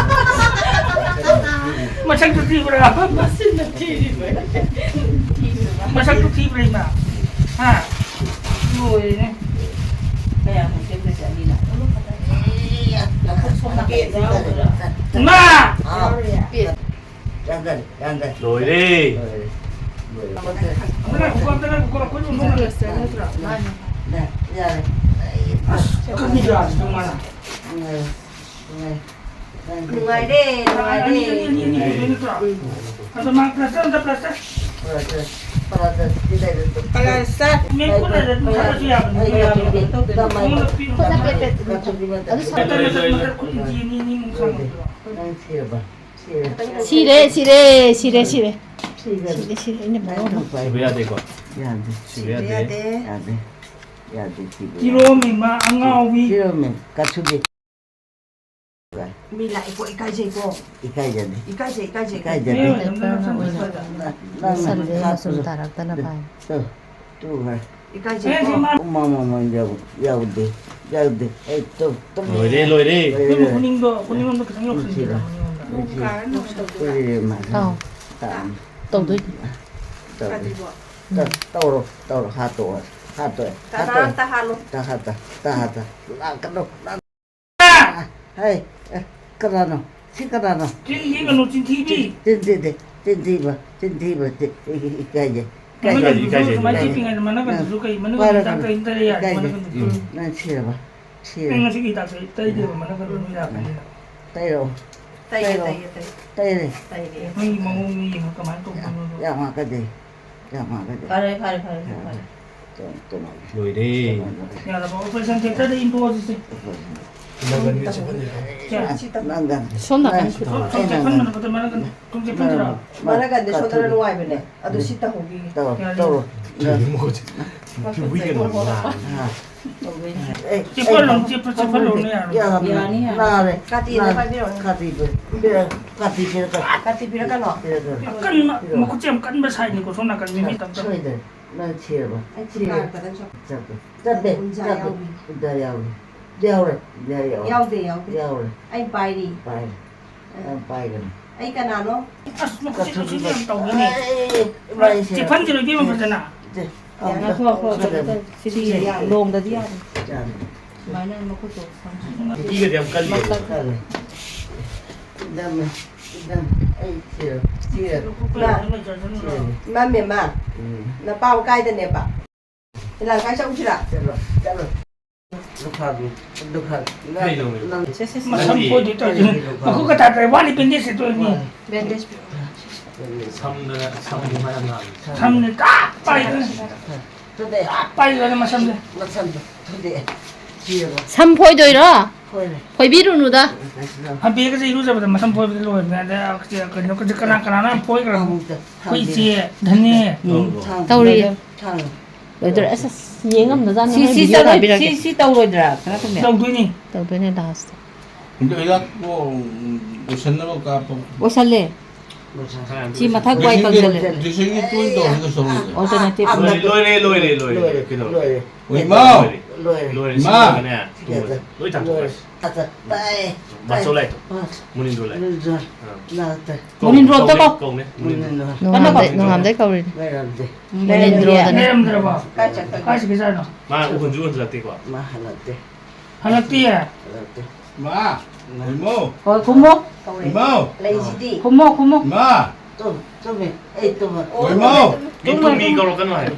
ꯃꯁꯛꯇꯨ ꯊꯤꯕ꯭ꯔꯥ? ꯃꯁꯛꯇꯨ ꯊꯤꯕ꯭ꯔꯥ, ꯏꯃꯥ? ꯍꯥ? ꯂꯣꯏꯔꯦꯅꯦ꯫ ꯀꯌꯥ ꯈꯪ ꯁꯦꯝꯗꯣꯏꯁꯦ ꯑꯅꯤꯅ? ꯁꯣꯝ ꯅꯥꯀꯟꯗ ꯌꯥꯎꯒꯗ꯭ꯔꯥ? ꯏꯃꯥ! ꯆꯪꯒꯅꯤ, ꯆꯪꯒꯅꯤ꯫ ꯂꯣꯏꯔꯦ꯫ ꯂꯣꯏꯔꯦ꯫ ꯑꯝꯇ ꯉꯥꯏꯈꯣꯀꯣ, ꯑꯝꯇ ꯉꯥꯏꯈꯣꯀꯣ, ꯑꯩꯈꯣꯏ ꯁꯣꯝꯗ ꯂꯩ꯫ ꯅꯠꯇ꯭ꯔꯥ? ꯌꯥꯔꯦ꯫ ꯑꯁ, ꯀꯔꯤ ꯌꯥꯗ꯭ꯔꯤꯅꯣ ꯃꯥꯅ? ꯅꯨꯡꯉꯥꯏꯔꯦ, ꯅꯨꯡꯉꯥꯏꯔꯦ꯫ ꯑꯅꯤ, ꯑꯅꯤ, ꯑꯅꯤ, ꯑꯅꯤ ꯄꯨꯗꯣꯏ ꯅꯠꯇ꯭ꯔꯣ? ꯑꯗꯣ ꯃꯥ ꯄ꯭ꯂꯥꯁꯇꯔ ꯑꯝꯇ ꯄ꯭ꯂꯥꯁꯇꯔ꯫ ꯄꯔꯥꯗ ꯁꯤ ꯂꯩꯔꯦ꯫ ꯄꯔꯥꯗ ꯆꯥ꯫ ꯃꯦꯝ, ꯈꯨꯠꯅ ꯑꯗꯨꯝ ꯊꯥꯗꯔꯁꯨ ꯌꯥꯕꯅꯤ꯫ ꯑꯩ ꯀꯥꯆꯨꯕꯤ, ꯀꯥꯆꯨꯕꯤ ꯃꯇꯝ꯫ ꯈꯨꯠꯅ ꯄꯦꯠ ꯄꯦꯠ ꯑꯗꯨꯝ ꯊꯥꯗꯔꯣ꯫ ꯃꯇꯠ ꯃꯇꯠ ꯈꯨꯠ ꯏꯟꯆꯤ ꯑꯅꯤ ꯑꯅꯤꯃꯨꯛ ꯁꯥꯡꯕꯗꯣ꯫ ꯅꯪ ꯁꯤꯔꯕ? ꯁꯤꯔꯦ꯫ ꯁꯤꯔꯦ, ꯁꯤꯔꯦ, ꯁꯤꯔꯦ, ꯁꯤꯔꯦ꯫ ꯁꯤꯔꯦ꯫ ꯁꯤꯔꯦ, ꯁꯤꯔꯦ, ꯑꯩꯅ ꯃꯔꯣꯟ ꯑꯃ꯫ ꯁꯤꯕ ꯌꯥꯗꯦꯀꯣ? ꯌꯥꯗꯦ꯫ ꯁꯤꯕ ꯌꯥꯗꯦ꯫ ꯌꯥꯗꯦ꯫ ꯌꯥꯗꯦ, ꯁꯤꯕ ꯌꯥꯗꯦ꯫ ꯀꯤꯔꯣꯝꯃꯤ ꯃꯥ ꯑꯉꯥꯎꯕꯤ꯫ ꯀꯤꯔꯣꯝꯃꯤ, ꯀꯥꯆꯨꯕꯤ꯫ ꯃꯤ ꯂꯥꯛꯑꯦꯀꯣ, ꯏꯀꯥꯏꯖꯩꯀꯣ꯫ ꯏꯀꯥꯏꯖꯗꯦ꯫ ꯏꯀꯥꯏꯖꯩ, ꯏꯀꯥꯏꯖꯩ, ꯏꯀꯥꯏꯖꯗꯦ꯫ ꯏꯀꯥꯏꯖꯩ꯫ ꯅꯪ, ꯅꯪ, ꯅꯪ, ꯅꯪ ꯁꯟꯗꯦ ꯍꯥꯞꯄꯗꯣ꯫ ꯃꯆꯨꯝ ꯇꯥꯔꯛꯇꯅꯕ ꯍꯥꯏ꯫ ꯇꯨ, ꯇꯨ, ꯍꯣꯏ꯫ ꯏꯀꯥꯏꯖꯩꯀꯣ꯫ ꯑꯦ, ꯁꯤ ꯃꯥ ꯎꯃꯥ ꯃꯃꯥ ꯌꯥꯎ-, ꯌꯥꯎꯗꯦ, ꯌꯥꯎꯗꯦ꯫ ꯑꯩ ꯇꯨ, ꯇꯨ꯫ ꯂꯣꯏꯔꯦ, ꯂꯣꯏꯔꯦ꯫ ꯂꯣꯏꯔꯦ, ꯅꯪ ꯂꯣꯏꯔꯦ꯫ ꯈꯨꯅꯤꯡꯗꯣ, ꯈꯨꯅꯤꯡ ꯂꯣꯝꯗ ꯈꯤꯇꯪ ꯌꯧꯁꯟꯕꯤꯔꯣ, ꯁꯤꯔꯦ꯫ ꯃꯅꯤꯡꯂꯣꯝꯗ꯫ ꯁꯤꯔꯦ꯫ ꯁꯤꯔꯦ, ꯃꯥ꯫ ꯑꯥꯎ꯫ ꯇꯥ-, ꯇꯧꯗꯣꯏꯅꯤ꯫ ꯇꯧꯗꯣꯏꯅꯤ꯫ ꯇꯧ-, ꯇꯧꯔꯣ, ꯇꯧꯔꯣ, ꯍꯥꯠꯇꯣꯛꯑꯣ, ꯍꯥꯠꯇꯣꯛꯑꯦ, ꯇꯥ-, ꯍꯥꯠꯇꯣꯛꯑꯦ꯫ ꯇꯥ-, ꯇꯥ-, ꯇꯥꯍꯜꯂꯣ꯫ ꯇꯥ-, ꯇꯥ-, ꯇꯥ-, ꯇꯥ-, ꯂꯥꯛꯀꯅꯨ, ꯂꯥꯛ-, ꯍꯩ, ꯑꯦ, ꯀꯅꯥꯅꯣ? ꯁꯤ ꯀꯅꯥꯅꯣ? ꯆꯤꯟ ꯊꯤꯒꯅꯨ, ꯆꯤꯟꯊꯤꯕꯤ꯫ ꯆꯤꯟ, ꯆꯤꯟ ꯊꯤꯗꯦ, ꯆꯤꯟ ꯊꯤꯕ, ꯆꯤꯟ ꯊꯤꯕ, ꯆꯤ-, ꯏ-, ꯏ-, ꯏꯀꯥꯏꯖꯩ, ꯏꯀꯥꯏꯖꯩ, ꯃꯅꯒꯟꯗꯨꯁꯨ ꯏꯀꯥꯏꯖꯩ꯫ ꯁꯨꯃꯥꯏꯅ ꯅꯪ ꯆꯤꯛꯄꯤꯉꯩꯗ ꯃꯅꯒꯟꯗꯨꯁꯨ ꯀꯩ, ꯃꯅꯒꯟꯗꯨ ꯄꯥꯏꯔꯛꯀꯅꯨ, ꯍꯤꯗꯥꯛ ꯀꯩ ꯏꯀꯥꯏꯖꯩ꯫ ꯃꯅꯒꯟꯗꯨꯁꯨ? ꯎꯝ, ꯅꯪ ꯁꯤꯔꯕ? ꯁꯤꯔꯦ꯫ ꯑꯩ ꯉꯁꯤꯒꯤ ꯍꯤꯗꯥꯛꯁꯦ ꯑꯩ ꯇꯩꯗꯦꯕ, ꯃꯅꯒꯟꯗꯨ ꯅꯣꯏ ꯂꯥꯛꯀꯅꯤꯅ꯫ ꯇꯩꯔꯛꯑꯣ꯫ ꯇꯩꯌꯦ, ꯇꯩꯔꯛꯑꯣ꯫ ꯇꯩꯌꯦ, ꯇꯩꯌꯦ꯫ ꯇꯩꯔꯦ꯫ ꯇꯩꯔꯦ꯫ ꯅꯣꯏꯒꯤ ꯃꯑꯣꯡꯗꯣ ꯌꯦꯡꯉꯣ ꯀꯃꯥꯏꯅ ꯇꯧꯕꯅꯣꯗꯣ꯫ ꯌꯥꯝ ꯉꯥꯡꯉꯛꯀꯗꯦ꯫ ꯌꯥꯝ ꯉꯥꯡꯉꯛꯀꯗꯦ꯫ ꯐꯔꯦ, ꯐꯔꯦ, ꯐꯔꯦ, ꯐꯔꯦ꯫ ꯇꯨꯝ-, ꯇꯨꯝꯃꯒꯦ꯫ ꯂꯣꯏꯔꯦ꯫ ꯇꯨꯝꯃꯒꯦ꯫ ꯌꯥꯔꯕ? Operation theaterꯗ ꯏꯟꯊꯣꯛꯑꯁꯤꯁꯦ꯫ Operation꯫ ꯅꯪꯒꯟꯒꯤ ꯆꯦꯐꯟꯁꯦ꯫ ꯁꯦ꯫ ꯅꯪꯒꯟ꯫ ꯁꯣꯝ ꯅꯥꯀꯟ ꯅꯪ-, ꯈꯨꯠ꯫ ꯁꯣꯝ, ꯁꯣꯝ ꯑꯩ ꯆꯦꯐꯟ ꯅꯪꯒꯟ꯫ ꯃꯅꯨꯡꯗ ꯃꯅꯒꯟ꯫ ꯁꯣꯝ ꯆꯦꯐꯟꯁꯤꯔꯣ? ꯃꯔꯝ-, ꯃꯔꯝ-, ꯃꯔꯝ ꯀꯟꯗꯦ, ꯁꯣꯝꯗꯅ ꯀꯥꯊꯣꯛꯏ꯫ ꯅꯨꯡꯉꯥꯏꯕꯅꯦ꯫ ꯑꯗꯨ ꯁꯤ ꯇꯧꯍꯧꯈꯤꯒꯦ꯫ ꯇꯧꯔꯣ, ꯌꯥꯔꯦ꯫ ꯇꯧꯔꯣ꯫ ꯅꯪ ꯃꯈꯨꯠꯁꯦ꯫ ꯇꯧꯕꯤꯒꯅꯨ, ꯅꯥ꯫ ꯑꯥ꯫ ꯇꯧꯗꯣꯏꯅꯦ꯫ ꯑꯦ, ꯆꯦꯞꯍꯜꯂꯣ, ꯑꯦ, ꯆꯦꯞꯍꯜ-, ꯆꯦꯞꯍꯜꯂꯣꯅꯦ, ꯌꯥꯔꯣꯏ꯫ ꯌꯥꯔꯣꯏ꯫ ꯌꯥꯅꯤ, ꯌꯥꯅꯤ꯫ ꯅꯥꯔꯦ, ꯀꯥꯇꯤꯅ ꯅꯥꯔꯦ꯫ ꯄꯥꯏꯕꯤꯔꯛꯑꯣꯅꯦ꯫ ꯀꯥꯇꯤ ꯄꯤ-, ꯄꯤꯔꯛ-, ꯀꯥꯇꯤ ꯄꯤꯔꯛꯀꯅꯨ꯫ ꯀꯥꯇꯤ ꯄꯤꯔꯛꯀꯅꯣ꯫ ꯄꯤꯔꯛꯀꯅꯨ꯫ ꯑꯀꯟꯕ, ꯄꯤꯔꯛꯀꯅꯨ꯫ ꯃꯈꯨꯠꯁꯦ ꯌꯥꯝ ꯀꯟꯕ ꯁꯥꯏꯅꯤꯀꯣ, ꯁꯣꯝ ꯅꯥꯀꯟ ꯃꯤ ꯃꯤ ꯇꯞ ꯇꯞ꯫ ꯁꯣꯏꯗ꯭ꯔꯦ꯫ ꯅꯪ ꯁꯤꯔꯕ? ꯑꯩ ꯁꯤꯔꯦ꯫ ꯆꯤꯟꯕꯥꯟ ꯈꯛꯇꯪ ꯁꯣꯛ-, ꯆꯠꯄ꯫ ꯆꯠꯄꯦ, ꯎꯟꯖꯥ ꯆꯠꯄꯦ꯫ ꯌꯥꯎꯕꯤ꯫ ꯎꯟꯖꯥ ꯌꯥꯎꯕꯤ꯫ ꯌꯥꯎꯔꯦ, ꯎꯟꯖꯥ ꯌꯥꯎꯔꯦ꯫ ꯌꯥꯎꯗꯦ, ꯌꯥꯎꯗꯦ꯫ ꯌꯥꯎꯔꯦ꯫ ꯑꯩ ꯄꯥꯏꯔꯤ꯫ ꯄꯥꯏꯔꯦ꯫ ꯅꯪ ꯄꯥꯏꯒꯅꯨ꯫ ꯑꯩ ꯀꯅꯥꯅꯣ? ꯑꯁ, ꯃꯈꯨꯠꯁꯦ ꯀꯥꯊꯨꯕꯤ ꯀꯥꯊꯨꯕꯤ ꯌꯥꯝ ꯇꯧꯋꯤꯅꯦ꯫ ꯑꯩ, ꯏꯃꯥ, ꯑꯩ ꯁꯤꯔꯦ꯫ ꯆꯦꯐꯟꯁꯤꯔꯣ ꯏꯕꯦꯝꯃ ꯐꯖꯅ? ꯁꯦ, ꯉꯥꯏꯈꯣ, ꯉꯥꯏꯈꯣ, ꯁꯤꯗ꯫ ꯀꯩꯅꯣ ꯇꯧ-, ꯁꯤꯗꯤ ꯁꯤꯗ꯫ ꯌꯥꯔꯦ꯫ ꯂꯣꯡꯗꯗꯤ ꯌꯥꯔꯦ꯫ ꯌꯥꯔꯦ꯫ ꯁꯨꯃꯥꯏꯅ ꯃꯈꯨꯠꯇꯣ ꯁꯝ-, ꯅꯨꯄꯤꯒꯗꯤ ꯌꯥꯝ ꯀꯜꯂꯤ꯫ ꯃꯇꯛ-, ꯀꯜꯂꯦ꯫ ꯏꯟꯗꯝꯃꯦ, ꯏꯟꯗꯝꯃꯦ꯫ ꯑꯩ ꯁꯤꯔꯦ, ꯁꯤꯔꯦ꯫ ꯃꯥ, ꯁꯤꯔꯦ꯫ ꯏꯃꯥ ꯃꯦꯝꯃ, ꯎꯝ꯫ ꯅꯄꯥꯝ ꯀꯥꯏꯗꯅꯦꯕ? ꯂꯥꯡꯈꯥꯏ ꯆꯠꯂꯨꯁꯤꯔꯥ? ꯆꯠꯂꯣ, ꯆꯠꯂꯣ꯫ ꯂꯨꯈꯥꯕꯤ, ꯂꯨꯈꯥꯕꯤ꯫ ꯀꯩꯗꯧꯔꯦ? ꯅꯪ ꯁꯦ, ꯁꯦ, ꯁꯦ꯫ ꯃꯁꯝ ꯐꯣꯏꯗꯣꯏ ꯇꯧꯔꯤꯁꯦ꯫ ꯃꯈꯨꯠꯀ ꯊꯥꯗ꯭ꯔꯦ꯫ ꯋꯥꯠꯂꯤ, ꯕꯦꯟꯗꯦꯖ ꯁꯦꯠꯇꯣꯏꯅꯤ꯫ ꯕꯦꯟꯗꯦꯖ ꯄꯤꯔꯛꯑꯣ꯫ ꯁꯝꯗꯅ, ꯁꯝꯗꯅ ꯌꯥꯝ ꯅꯥꯜꯂꯤ꯫ ꯁꯝꯅꯤ ꯀꯥꯞ ꯄꯥꯏꯗꯅ꯫ ꯊꯨꯗꯦ꯫ ꯀꯥꯞ ꯄꯥꯏꯗꯅ ꯃꯁꯝꯁꯦ꯫ ꯃꯁꯝꯗꯣ ꯊꯨꯗꯦ꯫ ꯊꯤꯔꯕ꯫ ꯁꯝ ꯐꯣꯏꯗꯣꯏꯔꯣ? ꯐꯣꯏꯔꯦ꯫ ꯐꯣꯏꯕꯤꯔꯨꯅꯨꯗ꯫ ꯍꯥꯕꯦꯒꯁꯦ ꯏꯔꯨꯖꯕꯗ ꯃꯁꯝ ꯐꯣꯏꯕꯗ ꯂꯣꯏꯕꯅꯦ꯫ ꯑꯗ ꯀꯩꯅꯣ, ꯀꯅꯥ, ꯀꯅꯥꯅ ꯌꯥꯝ ꯐꯣꯏꯈ꯭ꯔꯕ? ꯑꯃꯨꯛꯇ ꯑꯩꯈꯣꯏ ꯊꯥꯡꯗꯣꯏꯅꯦ꯫ ꯏꯆꯦ ꯙꯅꯤ꯫ ꯎꯝ, ꯊꯥꯡ-, ꯇꯧꯔꯤ꯫ ꯊꯥꯡ-, ꯂꯣꯏꯗꯣꯔꯦ꯫ ꯑꯁ, ꯑꯁ, ꯌꯦꯡ ꯉꯝꯗꯖꯥꯠꯅꯤ꯫ ꯁꯤ, ꯍꯣꯔꯦꯟ ꯁꯤ video ꯆꯠꯂꯣꯏ-, ꯊꯥꯕꯤꯔꯛꯀꯦ꯫ ꯁꯤ, ꯁꯤ ꯇꯧꯔꯣꯏꯗ꯭ꯔꯥ? ꯀꯩꯅꯣ ꯇꯧꯅꯦ꯫ ꯇꯧꯗꯣꯏꯅꯤ꯫ ꯇꯧꯗꯣꯏꯅꯦ last꯫ ꯑꯗꯣ ꯍꯤꯗꯥꯛ, ꯑꯣ, ꯎꯝ, ꯂꯣꯏꯁꯟꯅꯕ ꯀꯥꯞꯄꯣ꯫ ꯂꯣꯏꯁꯜꯂꯦ꯫ ꯁꯤ ꯃꯊꯛ ꯋꯥꯏ ꯗ꯭ꯔꯦꯁꯤꯡꯗꯤ, ꯀꯪꯁꯜꯂꯦ꯫ ꯗ꯭ꯔꯦꯁꯤꯡꯗꯤ ꯇꯣꯏꯅ ꯇꯧꯔꯒ ꯇꯧꯔꯣꯏꯗ꯭ꯔꯣ? Alternative꯫ ꯂꯣꯏꯔꯦ, ꯂꯣꯏꯔꯦ, ꯂꯣꯏꯔꯦ, ꯂꯣꯏꯔꯦ, ꯂꯣꯏꯔꯦ꯫ ꯀꯩꯗꯧꯔꯦ? ꯂꯣꯏꯔꯦ꯫ ꯏꯃꯥ! ꯂꯣꯏꯔꯦ, ꯂꯣꯏꯔꯦ, ꯂꯣꯏꯔꯦ, ꯏꯃꯥ! ꯁꯤꯃꯒꯅꯦ, ꯂꯣꯏꯔꯦ꯫ ꯂꯣꯏ ꯆꯥꯊꯣꯛꯈ꯭ꯔꯦ꯫ ꯑꯆꯥ, ꯇꯥꯏ, ꯕꯥꯆꯧ ꯇꯥꯏ꯫ ꯂꯥꯏꯗꯣ꯫ ꯑ꯫ ꯃꯨꯅꯤꯟꯗ꯭ꯔꯣ ꯂꯥꯏ꯫ ꯃꯨꯅꯤꯟꯗ꯭ꯔꯣ꯫ ꯑ꯫ ꯂꯥꯛꯇꯦ꯫ ꯃꯨꯅꯤꯟꯗ꯭ꯔꯣ ꯑꯝꯇ ꯀꯧꯅꯦ, ꯀꯧ꯫ ꯀꯧꯅꯦ, ꯃꯨꯅꯤꯟꯗ꯭ꯔꯣ꯫ ꯃꯨꯅꯤꯟꯗ꯭ꯔꯣ꯫ ꯀꯟꯅ ꯅꯣꯡꯉꯥꯝꯗꯩ, ꯀꯧ꯫ ꯅꯣꯡꯉꯥꯝꯗꯩ ꯀꯧꯔꯤꯅꯤ꯫ ꯂꯩꯔꯝꯗꯦ꯫ ꯃꯨꯅꯤꯟꯗ꯭ꯔꯣꯗꯅꯦ꯫ ꯂꯩꯔꯝꯗ꯭ꯔꯕꯣ? ꯀꯥꯏ ꯆꯠꯈ꯭ꯔꯒꯦ? ꯀꯥꯏ ꯆꯠꯈꯤꯖꯥꯠꯅꯣ? ꯃꯥ ꯍꯟꯁꯨ ꯍꯟꯖꯤꯜꯂꯛꯇꯦꯀꯣ? ꯃꯥ ꯍꯜꯂꯛꯇꯦ꯫ ꯍꯜꯂꯛꯇꯤꯌꯦ? ꯍꯜꯂꯛꯇꯦ꯫ ꯃꯥ! ꯏꯃꯧ! ꯍꯣꯏ, ꯈꯨꯝꯃꯣ꯫ ꯏꯃꯧ! ꯂꯩꯁꯤꯗꯤ꯫ ꯈꯨꯝꯃꯣ, ꯈꯨꯝꯃꯣ꯫ ꯏꯃꯥ! ꯇꯨꯝ, ꯇꯨꯝꯃꯤ꯫ ꯑꯩ ꯇꯨꯝꯃ꯫ ꯑꯣ, ꯏꯃꯧ! ꯇꯨꯝꯃꯤ, ꯇꯨꯝꯃꯤ, ꯇꯨꯝꯃꯤ꯫ ꯀꯧꯔꯛꯀꯅꯨ ꯍꯥꯏꯌꯨ꯫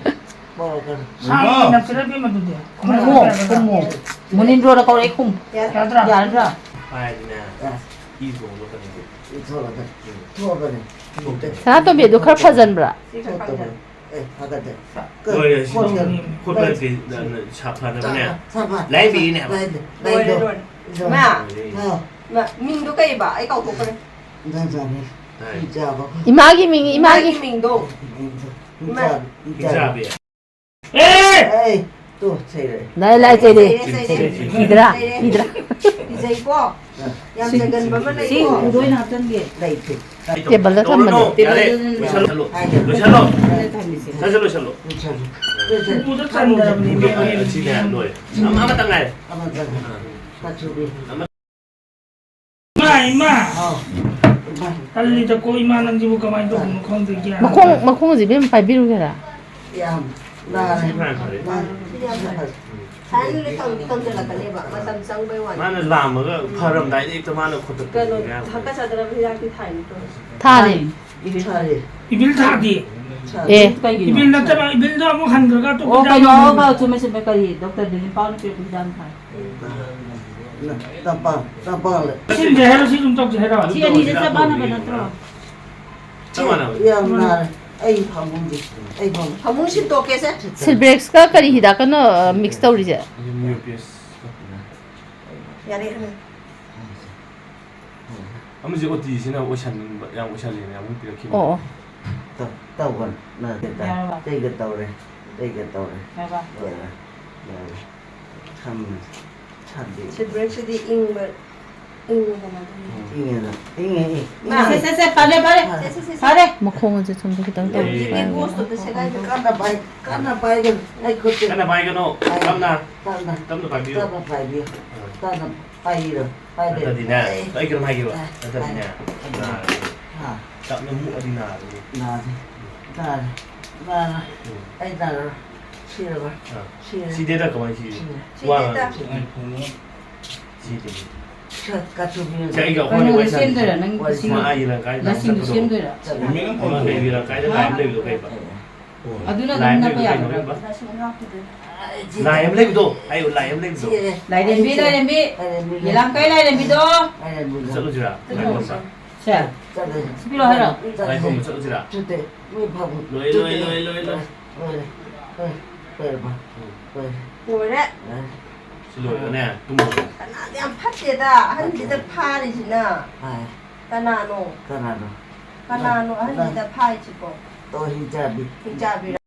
ꯀꯧꯔꯛꯀꯅꯨ꯫ ꯁꯥꯡꯅ ꯏꯃꯧ! ꯅꯞꯁꯤꯜꯂ ꯄꯤꯃꯗꯨꯗꯤ꯫ ꯈꯨꯝꯃꯣ, ꯈꯨꯝꯃꯣ꯫ ꯃꯨꯅꯤꯟꯗ꯭ꯔꯣꯗ ꯀꯧꯔꯛꯑꯦ, ꯈꯨꯝ꯫ ꯌꯥꯗ꯭ꯔꯥ? ꯌꯥꯔꯗ꯭ꯔꯥ? ꯍꯥꯏꯗꯤꯅꯦ, ꯑ꯫ ꯏ ꯊꯣꯛꯑꯒ ꯀꯩꯅꯣ꯫ ꯏ ꯊꯣꯛꯑꯒ꯫ ꯎꯝ꯫ ꯊꯣꯛꯑꯒꯅꯤ꯫ ꯊꯣꯛꯇꯦ꯫ ꯁꯅꯥꯇꯣꯝꯕꯤ, ꯑꯗꯨ ꯈꯔ ꯐꯖꯟꯕ꯭ꯔꯥ? ꯁꯤ ꯈꯔ ꯐꯖꯟ꯫ ꯑꯦ, ꯐꯒꯠꯂꯦ꯫ ꯂꯣꯏꯔꯦ, ꯁꯤ ꯀꯣꯟ-, ꯈꯣꯠꯄ ꯀꯣꯟ-, ꯅꯠꯇꯦ, ꯁꯥ ꯐꯅꯕꯅꯦ꯫ ꯁꯥ ꯐ-, ꯂꯥꯏꯕꯤꯔꯤꯅꯦ ꯍꯥꯏꯕ꯫ ꯂꯥꯏꯕꯤ-, ꯂꯣꯏꯔꯦ, ꯂꯥꯏꯕꯤ-, ꯂꯣꯏꯔꯦ꯫ ꯂꯣꯏꯔꯦ꯫ ꯃꯥ, ꯂꯣꯏꯔꯦ꯫ ꯃꯤꯡꯗꯣ ꯀꯩꯕ? ꯑꯩ ꯀꯥꯎꯊꯣꯛꯈ꯭ꯔꯦ꯫ ꯏꯟꯖꯥꯡ ꯆꯥꯕ꯫ ꯇꯥꯏ꯫ ꯏꯟꯖꯥꯡ ꯆꯥꯕ꯫ ꯏꯃꯥꯒꯤ ꯃꯤꯡ, ꯏꯃꯥꯒꯤ꯫ ꯏꯃꯥꯒꯤ ꯃꯤꯡꯗꯣ꯫ ꯏꯟꯖꯥꯡ-, ꯏꯃꯥ꯫ ꯏꯟꯖꯥꯡ-, ꯏꯟꯖꯥꯡ-, ꯏꯟꯖꯥꯡꯕꯤ꯫ ꯑꯦ! ꯑꯩ ꯇꯨ ꯆꯩꯔꯦ꯫ ꯂꯩ, ꯂꯩ, ꯆꯩꯔꯦ꯫ ꯆꯩꯔꯦ, ꯆꯩꯔꯦ꯫ ꯀꯤꯗ꯭ꯔꯥ? ꯆꯩꯔꯦ꯫ ꯀꯤꯗ꯭ꯔꯥ? ꯀꯤꯖꯩꯀꯣ? ꯑ꯫ ꯌꯥꯝ ꯆꯒꯟꯕ ꯑꯃ ꯁꯤ ꯂꯩꯀꯣ? ꯎꯗ ꯑꯣꯏꯅ ꯍꯥꯞꯆꯟꯒꯦ꯫ ꯂꯩꯇꯦ꯫ ꯇꯦꯕꯜꯗ ꯇꯧꯔꯨꯅꯨ꯫ ꯊꯝꯕꯅꯦ꯫ ꯌꯥꯔꯦ꯫ ꯇꯦꯕꯜꯗ ꯂꯣꯏꯁꯜꯂꯣ꯫ ꯍꯥꯏꯗꯦ꯫ ꯂꯣꯏꯁꯜꯂꯣ꯫ ꯁꯤꯗ ꯊꯝꯃꯤꯁꯦ꯫ ꯁꯠ ꯁꯠ ꯂꯣꯏꯁꯜꯂꯣ꯫ ꯂꯣꯏꯁꯜꯂꯣ꯫ ꯂꯣꯏꯁꯜꯂꯣ꯫ ꯎꯄꯨꯗ ꯆꯟꯗ꯭ꯔꯕꯅꯤ꯫ ꯑ, ꯁꯤꯅꯦ, ꯂꯣꯏꯔꯦ꯫ ꯑꯃ, ꯑꯃꯇꯪ ꯉꯥꯏꯔꯦ꯫ ꯑꯃꯇꯪ꯫ ꯑ꯫ ꯃꯆꯨꯒꯤ꯫ ꯑꯃ ꯏꯃꯥ, ꯏꯃꯥ! ꯍꯥꯎ꯫ ꯏꯃꯥ꯫ ꯇꯜꯂꯤꯗꯀꯣ, ꯏꯃꯥ, ꯅꯪꯁꯤꯕꯨ ꯀꯃꯥꯏꯅ ꯇꯧꯕꯅꯣ ꯈꯪꯗꯦ, ꯒ꯭ꯌꯥꯟ ꯃꯈꯣꯡ, ꯇꯥꯗꯦ꯫ ꯃꯈꯣꯡꯁꯦ ꯏꯕꯦꯝꯃ ꯄꯥꯏꯕꯤꯔꯨꯒꯦꯔꯥ? ꯌꯥꯝ ꯅꯥꯔꯦ꯫ ꯁꯤ ꯐꯔꯦ, ꯐꯔꯦ꯫ ꯅꯥꯔꯦ꯫ ꯌꯥꯝ ꯐꯔꯦ꯫ ꯊꯥꯏꯅ ꯀꯪꯗꯤ ꯀꯪꯁꯤꯜꯂꯛꯀꯅꯦꯕ, ꯃꯇꯝ ꯆꯪꯕꯩ ꯋꯥꯅꯤ꯫ ꯃꯥꯅ ꯂꯥꯝꯃꯒ ꯐꯔꯝꯗꯥꯏꯗ ꯍꯦꯛꯇ ꯃꯥꯅ ꯈꯨꯠꯇ ꯀꯩꯅꯣ, ꯄꯨꯕꯤꯕ ꯌꯥꯕ꯫ ꯍꯥꯀꯠ ꯆꯥꯗꯅꯕ ꯍꯤꯗꯥꯛꯇꯤ ꯊꯥꯏ ꯅꯠꯇ꯭ꯔꯣ? ꯊꯥꯔꯤ꯫ ꯊꯥꯔꯤ꯫ ꯏꯕꯤꯜ ꯊꯥꯗꯤ꯫ ꯊꯥꯔꯤ꯫ ꯑꯦ꯫ ꯀꯩꯒꯤꯅꯣ? ꯏꯕꯤꯜ ꯅꯠꯇꯕ, ꯏꯕꯤꯜꯗꯣ ꯑꯃꯨꯛ ꯍꯟꯈ꯭ꯔꯒ ꯑꯇꯣꯞꯄ ꯑꯣ, ꯍꯤꯗꯥꯛ ꯀꯩꯅꯣ, ꯑꯃꯨꯛ ꯑꯃꯒ ꯆꯨꯝꯃꯦ, ꯆꯨꯝꯃꯦ, ꯀꯔꯤ? ꯗꯣꯛꯇꯔ ꯗꯤꯂꯤꯝꯄꯥꯅ ꯄꯤꯔꯛꯄ ꯍꯤꯗꯥꯛ ꯑꯃ ꯊꯥꯏ꯫ ꯇꯝꯄꯥꯛ, ꯇꯝꯄꯥꯛ ꯂꯩ꯫ ꯁꯤꯟꯁꯦ ꯍꯥꯏꯔꯣ, ꯁꯤ ꯑꯗꯨꯝ ꯇꯧꯁꯦ ꯍꯥꯏꯔꯣ? ꯁꯤ ꯑꯅꯤꯁꯦ ꯆꯞ ꯃꯥꯟꯅꯕ ꯅꯠꯇ꯭ꯔꯣ? ꯆꯞ ꯃꯥꯟꯅꯕꯅꯤ꯫ ꯌꯥꯝ ꯅꯥꯔꯦ꯫ ꯑꯩ ꯐꯃꯨꯡꯁꯦ, ꯑꯩ ꯐꯃꯨꯡ꯫ ꯐꯃꯨꯡ ꯁꯤꯟꯗꯣꯛꯀꯦꯁꯦ꯫ Silverex-ꯀ ꯀꯔꯤ ꯍꯤꯗꯥꯛꯀꯅꯣ, ꯑ, mix ꯇꯧꯔꯤꯁꯦ? Miopes꯫ ꯌꯥꯔꯦ, ꯌꯥꯔꯦ꯫ ꯑꯃꯁꯦ ꯑꯣ ꯇꯤꯁꯤꯅ ꯑꯣꯏꯁꯟꯕ, ꯌꯥꯝ ꯑꯣꯏꯁꯜꯂꯦꯅ ꯑꯃꯨꯛ ꯄꯤꯔꯛꯈꯤꯕꯅꯦ꯫ ꯑꯣ, ꯑꯣ꯫ ꯇꯧ-, ꯇꯧꯒꯅꯨ꯫ ꯅꯠꯇꯦ, ꯇ-, ꯌꯥꯔꯕ? ꯇꯩꯒ ꯇꯧꯔꯦ, ꯇꯩꯒ ꯇꯧꯔꯦ꯫ ꯌꯥꯔꯕ? ꯂꯣꯏꯔꯦ, ꯂꯣꯏꯔꯦ꯫ ꯊꯝꯃꯦ, ꯊꯝꯕꯤ꯫ Silverex-ꯁꯤꯗꯤ ꯏꯪꯕ, ꯏꯪꯉꯤꯗꯅ ꯑꯗꯨꯝ꯫ ꯏꯪꯉꯦꯗ, ꯏꯪꯉꯦ, ꯏꯪꯉꯦ꯫ ꯃꯥ꯫ ꯁꯦ, ꯁꯦ, ꯁꯦ, ꯐꯔꯦ, ꯐꯔꯦ꯫ ꯁꯦ, ꯁꯦ, ꯁꯦ, ꯁꯦ꯫ ꯐꯔꯦ꯫ ꯃꯈꯣꯡ ꯑꯁꯦ ꯁꯣꯝꯗ ꯈꯤꯇꯪ ꯇꯧꯕꯤꯕ ꯍꯧꯖꯤꯛꯀꯤ ꯌꯥꯒꯗ꯭ꯔꯥ? Ghost-ꯇꯣ ꯁꯦꯒꯥꯏꯕ ꯀꯥꯟꯗ ꯄꯥꯏ-, ꯀꯟꯅ ꯄꯥꯏꯒꯅꯨ꯫ ꯑꯩ ꯈꯨꯠꯁꯦ꯫ ꯀꯟꯅ ꯄꯥꯏꯒꯅꯨ꯫ ꯄꯥꯏꯒꯅꯨ꯫ ꯇꯞꯅ꯫ ꯇꯞꯅ꯫ ꯇꯞꯅ ꯄꯥꯏꯕꯤꯌꯨ꯫ ꯇꯞꯅ ꯄꯥꯏꯕꯤꯌꯨ꯫ ꯑꯥ꯫ ꯇꯞꯅ ꯄꯥꯏꯔꯣ꯫ ꯄꯥꯏꯗꯦ꯫ ꯅꯠꯇ꯭ꯔꯗꯤꯅꯦ, ꯑꯩ ꯑꯩ ꯀꯩꯅꯣꯝ ꯍꯥꯏꯒꯦꯕ꯫ ꯑꯥ꯫ ꯅꯠꯇ꯭ꯔꯗꯤꯅꯦ, ꯑꯥ꯫ ꯅꯥꯔꯅꯤ꯫ ꯑꯥ꯫ ꯇꯞꯅ ꯃꯨꯛꯑꯗꯤ ꯅꯥꯔꯅꯤ꯫ ꯅꯥꯗꯦ꯫ ꯅꯥꯔꯦ꯫ ꯎꯝ꯫ ꯑꯩ ꯅꯥꯔꯔꯣꯏ꯫ ꯁꯤꯔꯕ? ꯑꯥ꯫ ꯁꯤꯔꯦ꯫ ꯁꯤꯗꯦꯗ ꯀꯃꯥꯏꯅ ꯁꯤꯔꯤ? ꯁꯤꯔꯦ꯫ ꯋꯥ ꯁꯤꯗꯦꯗ꯫ ꯉꯥꯡꯉꯤ꯫ ꯁꯤꯗꯦ꯫ ꯁꯤ ꯑꯩꯒ ꯑꯩꯈꯣꯏꯅ ꯀꯩꯅꯣ, ꯋꯥꯔꯤ ꯁꯥꯟꯅꯁꯤ꯫ ꯁꯦꯝꯗꯣꯏꯔꯥ? ꯅꯪ ꯋꯥꯔꯤ ꯁꯥꯟꯅ-, ꯃꯥ ꯑꯥ, ꯌꯦꯂꯪꯀꯥꯏꯗ ꯅꯁꯤꯡꯗꯨ ꯆꯠꯄꯗꯣ꯫ ꯁꯦꯝꯗꯣꯏꯔꯥ? ꯑꯃ ꯀꯩ ꯌꯦꯂꯪꯀꯥꯏꯗ ꯂꯥꯏ ꯑꯃ ꯂꯩꯕꯗꯣ ꯀꯩꯕ? ꯑꯗꯨꯅ ꯂꯥꯏ ꯑꯗꯨꯝ ꯑꯃ ꯅꯞꯄ ꯂꯩꯕꯗꯣ ꯌꯥꯒꯗ꯭ꯔꯥ? ꯀꯩꯕ? ꯂꯥꯏ ꯑꯃ ꯂꯩꯕꯗꯣ, ꯑꯩ ꯂꯥꯏ ꯑꯃ ꯂꯩꯕꯗꯣ꯫ ꯂꯥꯏꯔꯦꯝꯕꯤ, ꯂꯥꯏꯔꯦꯝꯕꯤ, ꯂꯥꯏꯔꯦꯝꯕꯤ꯫ ꯌꯦꯂꯪꯀꯥꯏ ꯂꯥꯏꯔꯦꯝꯕꯤꯗꯣ꯫ ꯂꯥꯏꯔꯦꯝꯕꯤꯗꯣ꯫ ꯆꯠꯂꯨꯁꯤꯔꯥ? ꯆꯠꯂꯨꯁꯤ꯫ ꯂꯥꯏ ꯈꯨꯔꯨꯝꯕ꯫ ꯁꯦ꯫ ꯆꯠꯂꯨꯁꯤ꯫ ꯁꯤ ꯄꯤꯔꯛꯑꯣ ꯍꯥꯏꯔꯣ? ꯂꯥꯏ ꯈꯨꯔꯨꯝꯕ ꯆꯠꯂꯨꯁꯤꯔꯥ? ꯆꯠꯇꯦ꯫ ꯃꯣꯏ ꯐꯥꯕ꯫ ꯂꯣꯏ, ꯂꯣꯏ, ꯆꯠꯇꯦ꯫ ꯂꯣꯏ, ꯂꯣꯏ, ꯂꯣꯏ꯫ ꯂꯣꯏꯔꯦ꯫ ꯂꯣꯏꯔꯦ꯫ ꯂꯣꯏꯔꯕ? ꯎꯝ꯫ ꯂꯣꯏꯔꯦ꯫ ꯂꯣꯏꯔꯦ꯫ ꯂꯣꯏꯔꯦ꯫ ꯁꯤ ꯂꯣꯏꯔꯒꯅꯦ, ꯇꯨꯝꯃꯣ꯫ ꯀꯅꯥꯗꯤ ꯌꯥꯝ ꯐꯠꯇꯦꯗ, ꯑꯍꯟꯁꯤꯗ ꯐꯥꯔꯤꯁꯤꯅ꯫ ꯍꯥꯏ꯫ ꯀꯅꯥꯅꯣ? ꯀꯅꯥꯅꯣ? ꯀꯅꯥꯅꯣ ꯅꯪ, ꯑꯍꯟꯁꯤꯗ ꯅꯪ꯫ ꯐꯥꯔꯤꯁꯤꯕꯣ? ꯑꯣ, ꯍꯤꯡꯆꯥꯕꯤ꯫ ꯍꯤꯡꯆꯥꯕꯤꯔ?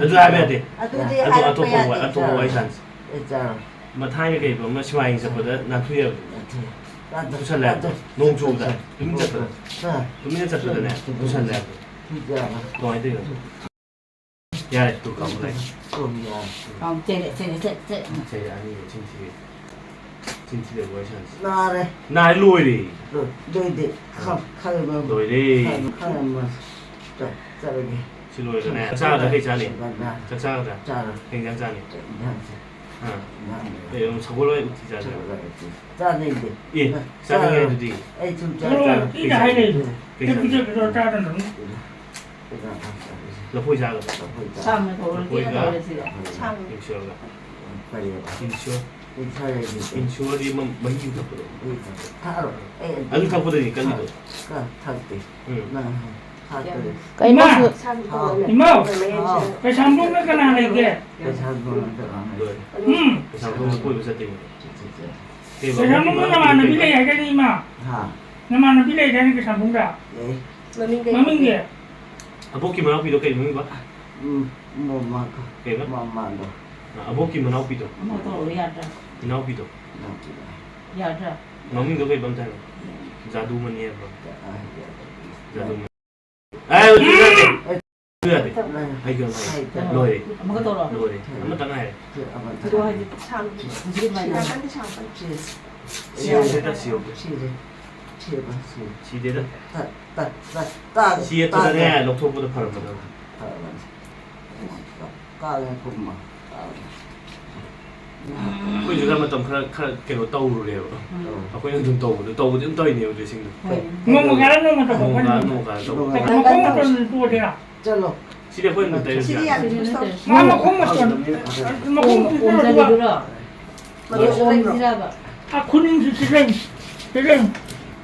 ꯑꯗꯨ ꯍꯥꯏꯕ ꯌꯥꯗꯦ꯫ ꯑꯗꯨꯗꯤ ꯑꯇꯣꯞꯄ, ꯍꯥꯏꯔꯛꯄ ꯑꯇꯣꯞꯄ ꯋꯥ-, ꯌꯥꯗꯦ꯫ ꯑꯇꯣꯞꯄ ꯋꯥꯔꯤ ꯁꯥꯟꯅꯁꯤ꯫ ꯑꯩ ꯆꯥꯔꯣꯏ꯫ ꯃꯊꯥꯏꯅ ꯀꯩꯕ ꯑꯃ ꯁꯤꯃꯥ ꯌꯦꯡ ꯆꯠꯄꯗ ꯅꯥꯟꯊꯨꯏ ꯍꯥꯏꯕꯗꯣ꯫ ꯅꯠꯇꯦ꯫ ꯇꯨꯁꯜꯂꯦ ꯍꯥꯏꯕꯗꯣ꯫ ꯅꯣꯡ ꯆꯨꯕꯗ꯫ ꯇꯨꯃꯤꯟ ꯆꯠꯄꯗ꯫ ꯑꯥ꯫ ꯇꯨꯃꯤꯟ ꯆꯠꯄꯗꯅꯦ꯫ ꯇꯨꯁꯜꯂꯦ ꯍꯥꯏꯕꯗꯣ꯫ ꯍꯤꯡꯆꯥꯕꯤ꯫ ꯀꯃꯥꯏꯅ ꯇꯧꯔꯤꯅꯣ? ꯌꯥꯔꯦ, ꯇꯨ ꯀꯥꯎ ꯂꯩ꯫ ꯇꯨ ꯌꯥꯔꯦ꯫ ꯑꯧ, ꯆꯦꯜꯂꯦ, ꯆꯦꯜꯂꯦ, ꯆꯦꯜꯂꯦ, ꯆꯦꯜꯂꯦ꯫ ꯆꯦꯜꯂꯦ, ꯑꯅꯤꯗꯣ ꯆꯤꯟ ꯊꯤꯔꯦ꯫ ꯆꯤꯟ ꯊꯤꯔꯦ, ꯋꯥꯔꯤ ꯁꯥꯟꯅꯁꯤ꯫ ꯅꯥꯔꯦ꯫ ꯅꯥꯔꯦ, ꯂꯣꯏꯔꯦ꯫ ꯂꯣꯏ-, ꯂꯣꯏꯗꯦ꯫ ꯈ-, ꯈꯔ ꯂꯣꯏ-, ꯂꯣꯏꯔꯦ꯫ ꯈꯔ ꯂꯣꯏ-, ꯈꯔ ꯂꯣꯏ-, ꯆꯠ-, ꯆꯠꯂꯒꯦ꯫ ꯁꯤ ꯂꯣꯏꯔꯒꯅꯦ꯫ ꯆꯥꯛ ꯆꯥꯒꯗ꯭ꯔꯥ, ꯀꯩ ꯆꯥꯅꯤ? ꯆꯥꯛ ꯆꯥꯒꯗ꯭ꯔꯥ? ꯆꯥꯔꯣꯏ꯫ ꯀꯩ ꯏꯟꯖꯥꯡ ꯆꯥꯅꯤ? ꯏꯟꯖꯥꯡꯁꯦ꯫ ꯑꯥ꯫ ꯏꯟꯖꯥꯡꯁꯦ꯫ ꯀꯩ, ꯁꯒꯣꯜ ꯍꯋꯥꯏ ꯎꯇꯤ ꯆꯥꯁꯤꯔꯣ? ꯁꯒꯣꯜ ꯍꯋꯥꯏ ꯎꯇꯤ꯫ ꯆꯥꯅꯤꯡꯗꯦ꯫ ꯑꯦ, ꯆꯥꯅꯤꯡꯉꯦ ꯆꯥꯔꯣꯏ꯫ ꯑꯗꯨꯗꯤ꯫ ꯑꯩ ꯁꯨꯝ ꯆꯥ-, ꯆꯥꯔꯣꯏ꯫ ꯆꯥꯔꯣꯏ꯫ ꯏꯗ ꯍꯥꯏ ꯂꯩꯕ꯫ ꯀꯩ ꯆꯥꯅꯤꯡꯉꯦ? ꯀꯩ ꯆꯥꯅꯤꯡꯉꯦ? ꯂꯐꯣꯏ ꯆꯥꯒꯗ꯭ꯔꯥ? ꯂꯐꯣꯏ ꯆꯥ-, ꯁꯥꯡꯅ ꯇꯧꯔꯒ ꯂꯐꯣꯏꯒ ꯇꯧꯔꯁꯤꯔ? ꯁꯥꯡꯅ꯫ ꯏꯟꯁꯤꯌꯣꯔꯒ꯫ ꯀꯔꯤꯑꯕ? ꯏꯟꯁꯤꯌꯣꯔ꯫ ꯏꯟꯁꯨꯔꯗꯤ ꯃ-, ꯃꯍꯤꯗꯨ ꯊꯛꯄꯗꯣ? ꯊꯛꯑꯔꯣꯏ꯫ ꯑꯩ ꯑꯗꯨ ꯊꯛꯄꯗꯅꯤ ꯀꯜꯂꯤꯗꯣ꯫ ꯊꯛ-, ꯊꯛꯇꯦ꯫ ꯎꯝ꯫ ꯅꯪ ꯊꯛꯇ꯭ꯔꯦ꯫ ꯀꯩꯅꯣ ꯏꯃꯥ! ꯁꯨ- ꯍꯥꯎ꯫ ꯏꯃꯥꯎ! ꯍꯥꯎ꯫ ꯀꯩꯁꯥꯝꯊꯣꯡꯗ ꯀꯅꯥ ꯂꯩꯒꯦ? ꯀꯩꯁꯥꯝꯊꯣꯡꯗ ꯀꯅꯥ ꯂꯩꯒꯦ? ꯎꯝ꯫ ꯀꯩꯁꯥꯝꯊꯣꯡꯗ ꯀꯣꯏꯕ ꯆꯠꯇꯣꯏꯅꯦ꯫ ꯆꯠꯁꯦ, ꯆꯠꯁꯦ꯫ ꯀꯩꯕ? ꯀꯩꯁꯥꯝꯊꯣꯡꯗ ꯅꯃꯥꯟꯅꯕꯤ ꯂꯩ ꯍꯥꯏꯗꯥꯏꯅꯦ, ꯏꯃꯥ? ꯍꯥ? ꯅꯃꯥꯟꯅꯕꯤ ꯂꯩ ꯍꯥꯏꯗꯥꯏꯅꯦ ꯀꯩꯁꯥꯝꯊꯣꯡꯗ? ꯂꯩ꯫ ꯃꯃꯤꯡ ꯀꯩ ꯃꯃꯤꯡꯗꯤ? ꯀꯧꯒꯦ? ꯑꯕꯣꯛꯀꯤ ꯃꯅꯥꯎꯄꯤꯗꯣ ꯀꯩ ꯃꯃꯤꯡꯕ? ꯎꯝ, ꯃꯃꯥ꯫ ꯀꯩꯕ? ꯃꯃꯥꯗꯣ꯫ ꯑ, ꯑꯕꯣꯛꯀꯤ ꯃꯅꯥꯎꯄꯤꯗꯣ꯫ ꯑꯃ ꯇꯧꯔꯣ ꯌꯥꯗ꯭ꯔꯥ? ꯏꯅꯥꯎꯄꯤꯗꯣ꯫ ꯏꯅꯥꯎꯄꯤꯗꯣ꯫ ꯌꯥꯗ꯭ꯔꯥ? ꯃꯃꯤꯡꯗꯣ ꯀꯩꯕ ꯑꯝꯇ ꯍꯥꯏꯔꯣ? ꯌꯥꯗ꯭ꯔꯥ? ꯖꯥꯗꯨꯃꯅꯤ ꯍꯥꯏꯕ꯭ꯔꯣ? ꯖꯥ-, ꯑ, ꯌꯥꯗ꯭ꯔꯥ? ꯖꯥꯗꯨꯃꯅꯤ꯫ ꯑꯦ, ꯑꯗꯨ ꯌꯥꯗꯦ꯫ ꯑꯗꯨ ꯌꯥꯗꯦ꯫ ꯍꯥꯏꯒꯅꯨ, ꯍꯥꯏꯒꯅꯨ꯫ ꯍꯥꯏꯒꯅꯨ꯫ ꯂꯣꯏꯔꯦ꯫ ꯑꯃꯒ ꯇꯧꯔꯣ꯫ ꯂꯣꯏꯔꯦ꯫ ꯑꯃꯇ ꯉꯥꯏꯔꯦ꯫ ꯑꯃꯇ ꯁꯤꯗꯣ ꯉꯥꯏꯔꯦ꯫ ꯍꯥꯏꯗꯤ ꯁꯥꯡ-, ꯁꯤ ꯁꯤꯗꯤ ꯃꯥꯏꯅ꯫ ꯁꯤꯗ ꯁꯤꯍꯧꯒꯦ꯫ ꯁꯤꯔꯦ꯫ ꯁꯤꯔꯦ꯫ ꯁꯤꯔꯦ꯫ ꯁꯤꯗꯦꯗ꯫ ꯇ-, ꯇ-, ꯇ-, ꯇ-, ꯁꯤ ꯌꯦꯠꯄꯗꯅꯦ, ꯇ-, ꯂꯧꯊꯣꯛꯄꯗ ꯐꯔꯝꯒꯗꯕꯅꯤ꯫ ꯐꯔꯕꯅꯤ꯫ ꯀꯥꯒꯦ ꯀꯨꯝꯃ꯫ ꯀꯥꯒꯦ꯫ ꯑꯩꯈꯣꯏꯁꯨ ꯈꯔ ꯃꯇꯝ ꯈꯔ, ꯈꯔ ꯀꯩꯅꯣ ꯇꯧꯔꯨꯔꯦꯕ꯫ ꯎꯝ꯫ ꯑꯩꯈꯣꯏꯅ ꯑꯗꯨꯝ ꯇꯧꯕꯗꯣ, ꯇꯧꯕꯗꯤ ꯑꯗꯨꯝ ꯇꯧꯔꯤꯅꯦꯕ dressingꯗꯣ꯫ ꯍꯣꯏ꯫ ꯅꯣꯡꯃ ꯀꯌꯥꯔꯛ ꯅꯣꯡꯃ ꯇꯧꯕ ꯅꯣꯡꯃ ꯑꯩꯈꯣꯏꯅ? ꯀꯌꯥꯔꯛ ꯅꯣꯡꯃ ꯀꯌꯥꯔꯛ ꯇꯧꯕ꯫ ꯅꯣꯡꯃ ꯃꯈꯣꯡ ꯀꯌꯥꯔꯛ꯫ ꯃꯇꯣꯟ ꯇꯣꯛꯑꯗꯤꯔ? ꯆꯠꯂꯣ꯫ ꯁꯤꯗꯤ ꯑꯩꯈꯣꯏ ꯑꯗꯨꯝ ꯇꯩꯔꯁꯨ ꯁꯤꯗꯤ ꯌꯥꯔꯦ꯫ ꯌꯥꯔꯦ꯫ ꯃꯥ ꯃꯈꯣꯡ ꯃꯇꯣꯟ, ꯃꯈꯣꯡ ꯇꯣꯛꯑꯗꯤꯔ? ꯑꯣꯝꯖꯕꯤꯗꯨꯔꯣ? ꯃꯗꯨꯁꯨ ꯂꯩꯕ꯭ꯔꯣ? ꯑ, ꯈꯨꯅꯤꯡꯁꯨ ꯁꯤ ꯂꯩ, ꯁꯤ ꯂꯩ꯫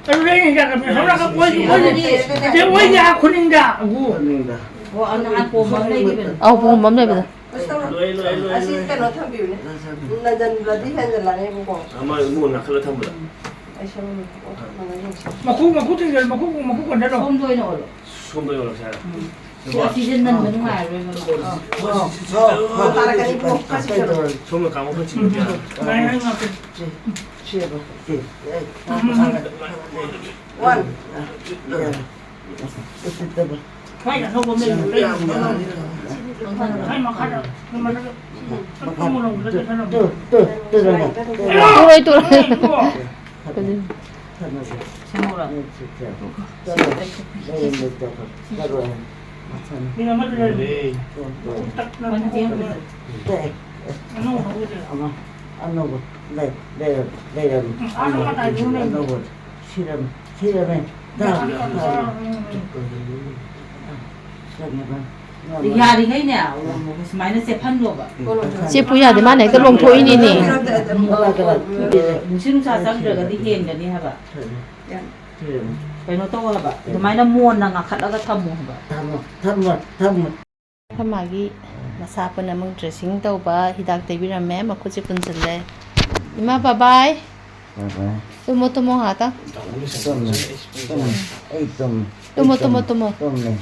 ꯑꯗꯨꯗ ꯑꯩꯅ ꯍꯤꯗꯥꯛ ꯀꯥꯞꯄꯤ꯫ ꯁꯣꯝ ꯅꯥꯀꯟ ꯑꯣꯏꯒꯤ, ꯑꯣꯏꯒꯤ꯫ ꯑꯗꯨꯗꯤ ꯑꯣꯏꯒꯤ, ꯑꯥ, ꯈꯨꯅꯤꯡꯗ꯫ ꯈꯨꯅꯤꯡꯗ꯫ ꯑꯣ, ꯑ, ꯅꯍꯥꯟ ꯄꯣꯝꯕ ꯑꯃ ꯂꯩꯈꯤꯕꯅꯦ꯫ ꯑꯧ, ꯄꯣꯝꯕ ꯑꯃ ꯂꯩꯕꯗꯣ꯫ ꯀꯩꯁꯨ ꯇꯧꯔꯣꯏ꯫ ꯂꯣꯏ, ꯂꯣꯏ, ꯂꯣꯏ, ꯑꯁꯤ ꯂꯣꯏ꯫ ꯀꯩꯅꯣ ꯊꯝꯕꯤꯌꯨꯅꯦ꯫ ꯂꯣꯏ ꯊꯝꯕꯤꯌꯨ꯫ ꯅꯟꯖꯟꯕꯗꯤ ꯍꯦꯟꯖꯜꯂꯛꯑꯅꯦꯕꯀꯣ꯫ ꯑꯃ ꯏꯃꯨꯡ ꯅꯥꯀꯜꯂ ꯊꯝꯕꯗ꯫ ꯑꯩ ꯁꯦꯝꯃꯝꯃꯦ꯫ ꯑꯣ, ꯅꯪ ꯌꯦꯡꯁꯤ꯫ ꯃꯈꯨ, ꯃꯈꯨ ꯊꯤꯡꯖꯤꯜ, ꯃꯈꯨ, ꯃꯈꯨ ꯀꯣꯟꯗ ꯂꯧ꯫ ꯁꯣꯝꯗ ꯑꯣꯏꯅ ꯑꯣꯜꯂꯣ꯫ ꯁꯣꯝꯗ ꯌꯧꯔꯁꯦ ꯍꯥꯏꯔꯣ? ꯎꯝ꯫ ꯁꯤ ꯑꯁꯤꯁꯦ ꯅꯟꯕ ꯅꯨꯡꯉꯥꯏꯔꯔꯣꯏꯕ꯫ ꯍꯣꯏ, ꯁꯤ, ꯁꯤ, ꯁꯤ, ꯑꯣ, ꯁꯤ, ꯐꯥꯔꯛꯀꯅꯤ, ꯏꯕꯨꯡꯉꯣ꯫ ꯁꯤ, ꯁꯤ, ꯁꯤ, ꯁꯣꯝꯅ ꯀꯥꯡꯕꯨ ꯈꯔ ꯆꯤꯡꯕꯗꯤ ꯌꯥꯔꯣꯏ꯫ ꯉꯥꯏ, ꯉꯥꯏ, ꯉꯥꯛꯇ꯫ ꯁꯤ, ꯁꯤ, ꯁꯤ, ꯁꯤ, ꯁꯤ, ꯎꯝ, ꯎꯝ, ꯎꯝ꯫ ꯋꯥꯟ꯫ ꯁꯤ, ꯁꯤ, ꯁꯤ, ꯁꯤ꯫ ꯃꯥꯏ ꯑꯅꯧꯕ ꯑꯃ ꯂꯩꯕꯅꯦ, ꯂꯩꯕꯅꯦ꯫ ꯃꯥꯏ ꯃꯈꯥꯗ, ꯃꯈꯥꯗ꯫ ꯇꯨ, ꯇꯨ, ꯇꯨ, ꯇꯨ, ꯇꯨ, ꯇꯨ꯫ ꯇꯨꯔꯣꯏ, ꯇꯨꯔꯣꯏ꯫ ꯁꯦꯝꯍꯧꯔꯣ꯫ ꯃꯤ ꯑꯃꯗ ꯂꯩꯔꯦ꯫ ꯀ꯭ꯋꯥꯂꯤꯇꯤ ꯑꯃꯗ꯫ ꯑꯅꯧꯕ ꯍꯧꯕꯁꯦ꯫ ꯑꯃ, ꯑꯅꯧꯕ ꯂꯩ-, ꯂꯩꯔ-, ꯂꯩꯔꯝꯃꯤ꯫ ꯎꯝ, ꯑꯥ, ꯑꯅꯧꯕ, ꯃꯇꯥꯏꯗꯨꯅ ꯂꯩ꯫ ꯑꯅꯧꯕ ꯁꯤꯔꯝꯃꯤ, ꯁꯤꯔꯝꯃꯤ꯫ ꯎꯝ, ꯗꯥ, ꯑꯥ, ꯗꯥ, ꯑꯥ, ꯎꯝ, ꯎꯝ꯫ ꯆꯠꯅꯕ꯫ ꯌꯥꯔꯤꯉꯩꯅꯦ, ꯁꯨꯃꯥꯏꯅ ꯆꯦꯞꯍꯟꯂꯣꯕ꯫ ꯆꯦꯞꯄꯨ ꯌꯥꯗꯦ, ꯃꯥꯅ ꯍꯦꯛꯇ ꯂꯣꯡꯊꯣꯛꯏꯅꯤꯅꯦ꯫ ꯅꯨꯡꯁꯤꯠ ꯅꯨꯡꯁꯥ ꯆꯪꯗ꯭ꯔꯒꯗꯤ ꯍꯦꯟꯒꯅꯤ ꯍꯥꯏꯕ꯫ ꯀꯩꯅꯣ ꯇꯧ ꯍꯥꯏꯕ, ꯑꯗꯨꯃꯥꯏꯅ ꯃꯣꯟꯅ ꯉꯥꯈꯠꯂꯒ ꯊꯝꯃꯣ ꯍꯥꯏꯕ꯫ ꯊꯝꯃꯣ, ꯊꯝꯃꯣ, ꯊꯝꯃꯣ꯫ ꯃꯥꯒꯤ ꯃꯁꯥ ꯄꯨꯝꯅꯃꯛ dressing ꯇꯧꯕ ꯍꯤꯗꯥꯛ ꯇꯩꯕꯤꯔꯝꯃꯦ, ꯃꯈꯨꯠꯁꯦ ꯄꯨꯟꯁꯤꯜꯂꯦ꯫ ꯏꯃꯥ, bye bye꯫ Bye bye꯫ ꯇꯨꯝꯃꯣ, ꯇꯨꯝꯃꯣ ꯉꯥꯏꯍꯥꯛꯇꯪ꯫ ꯇꯨꯝꯃꯦ, ꯇꯨꯝꯃꯦ, ꯑꯩ ꯇꯨꯝꯃꯦ꯫ ꯇꯨꯝꯃꯣ, ꯑꯩ ꯇꯨꯝꯃꯣ, ꯇꯨꯝꯃꯦ, ꯇꯨꯝꯃꯣ꯫ ꯇꯨꯝꯃꯦ꯫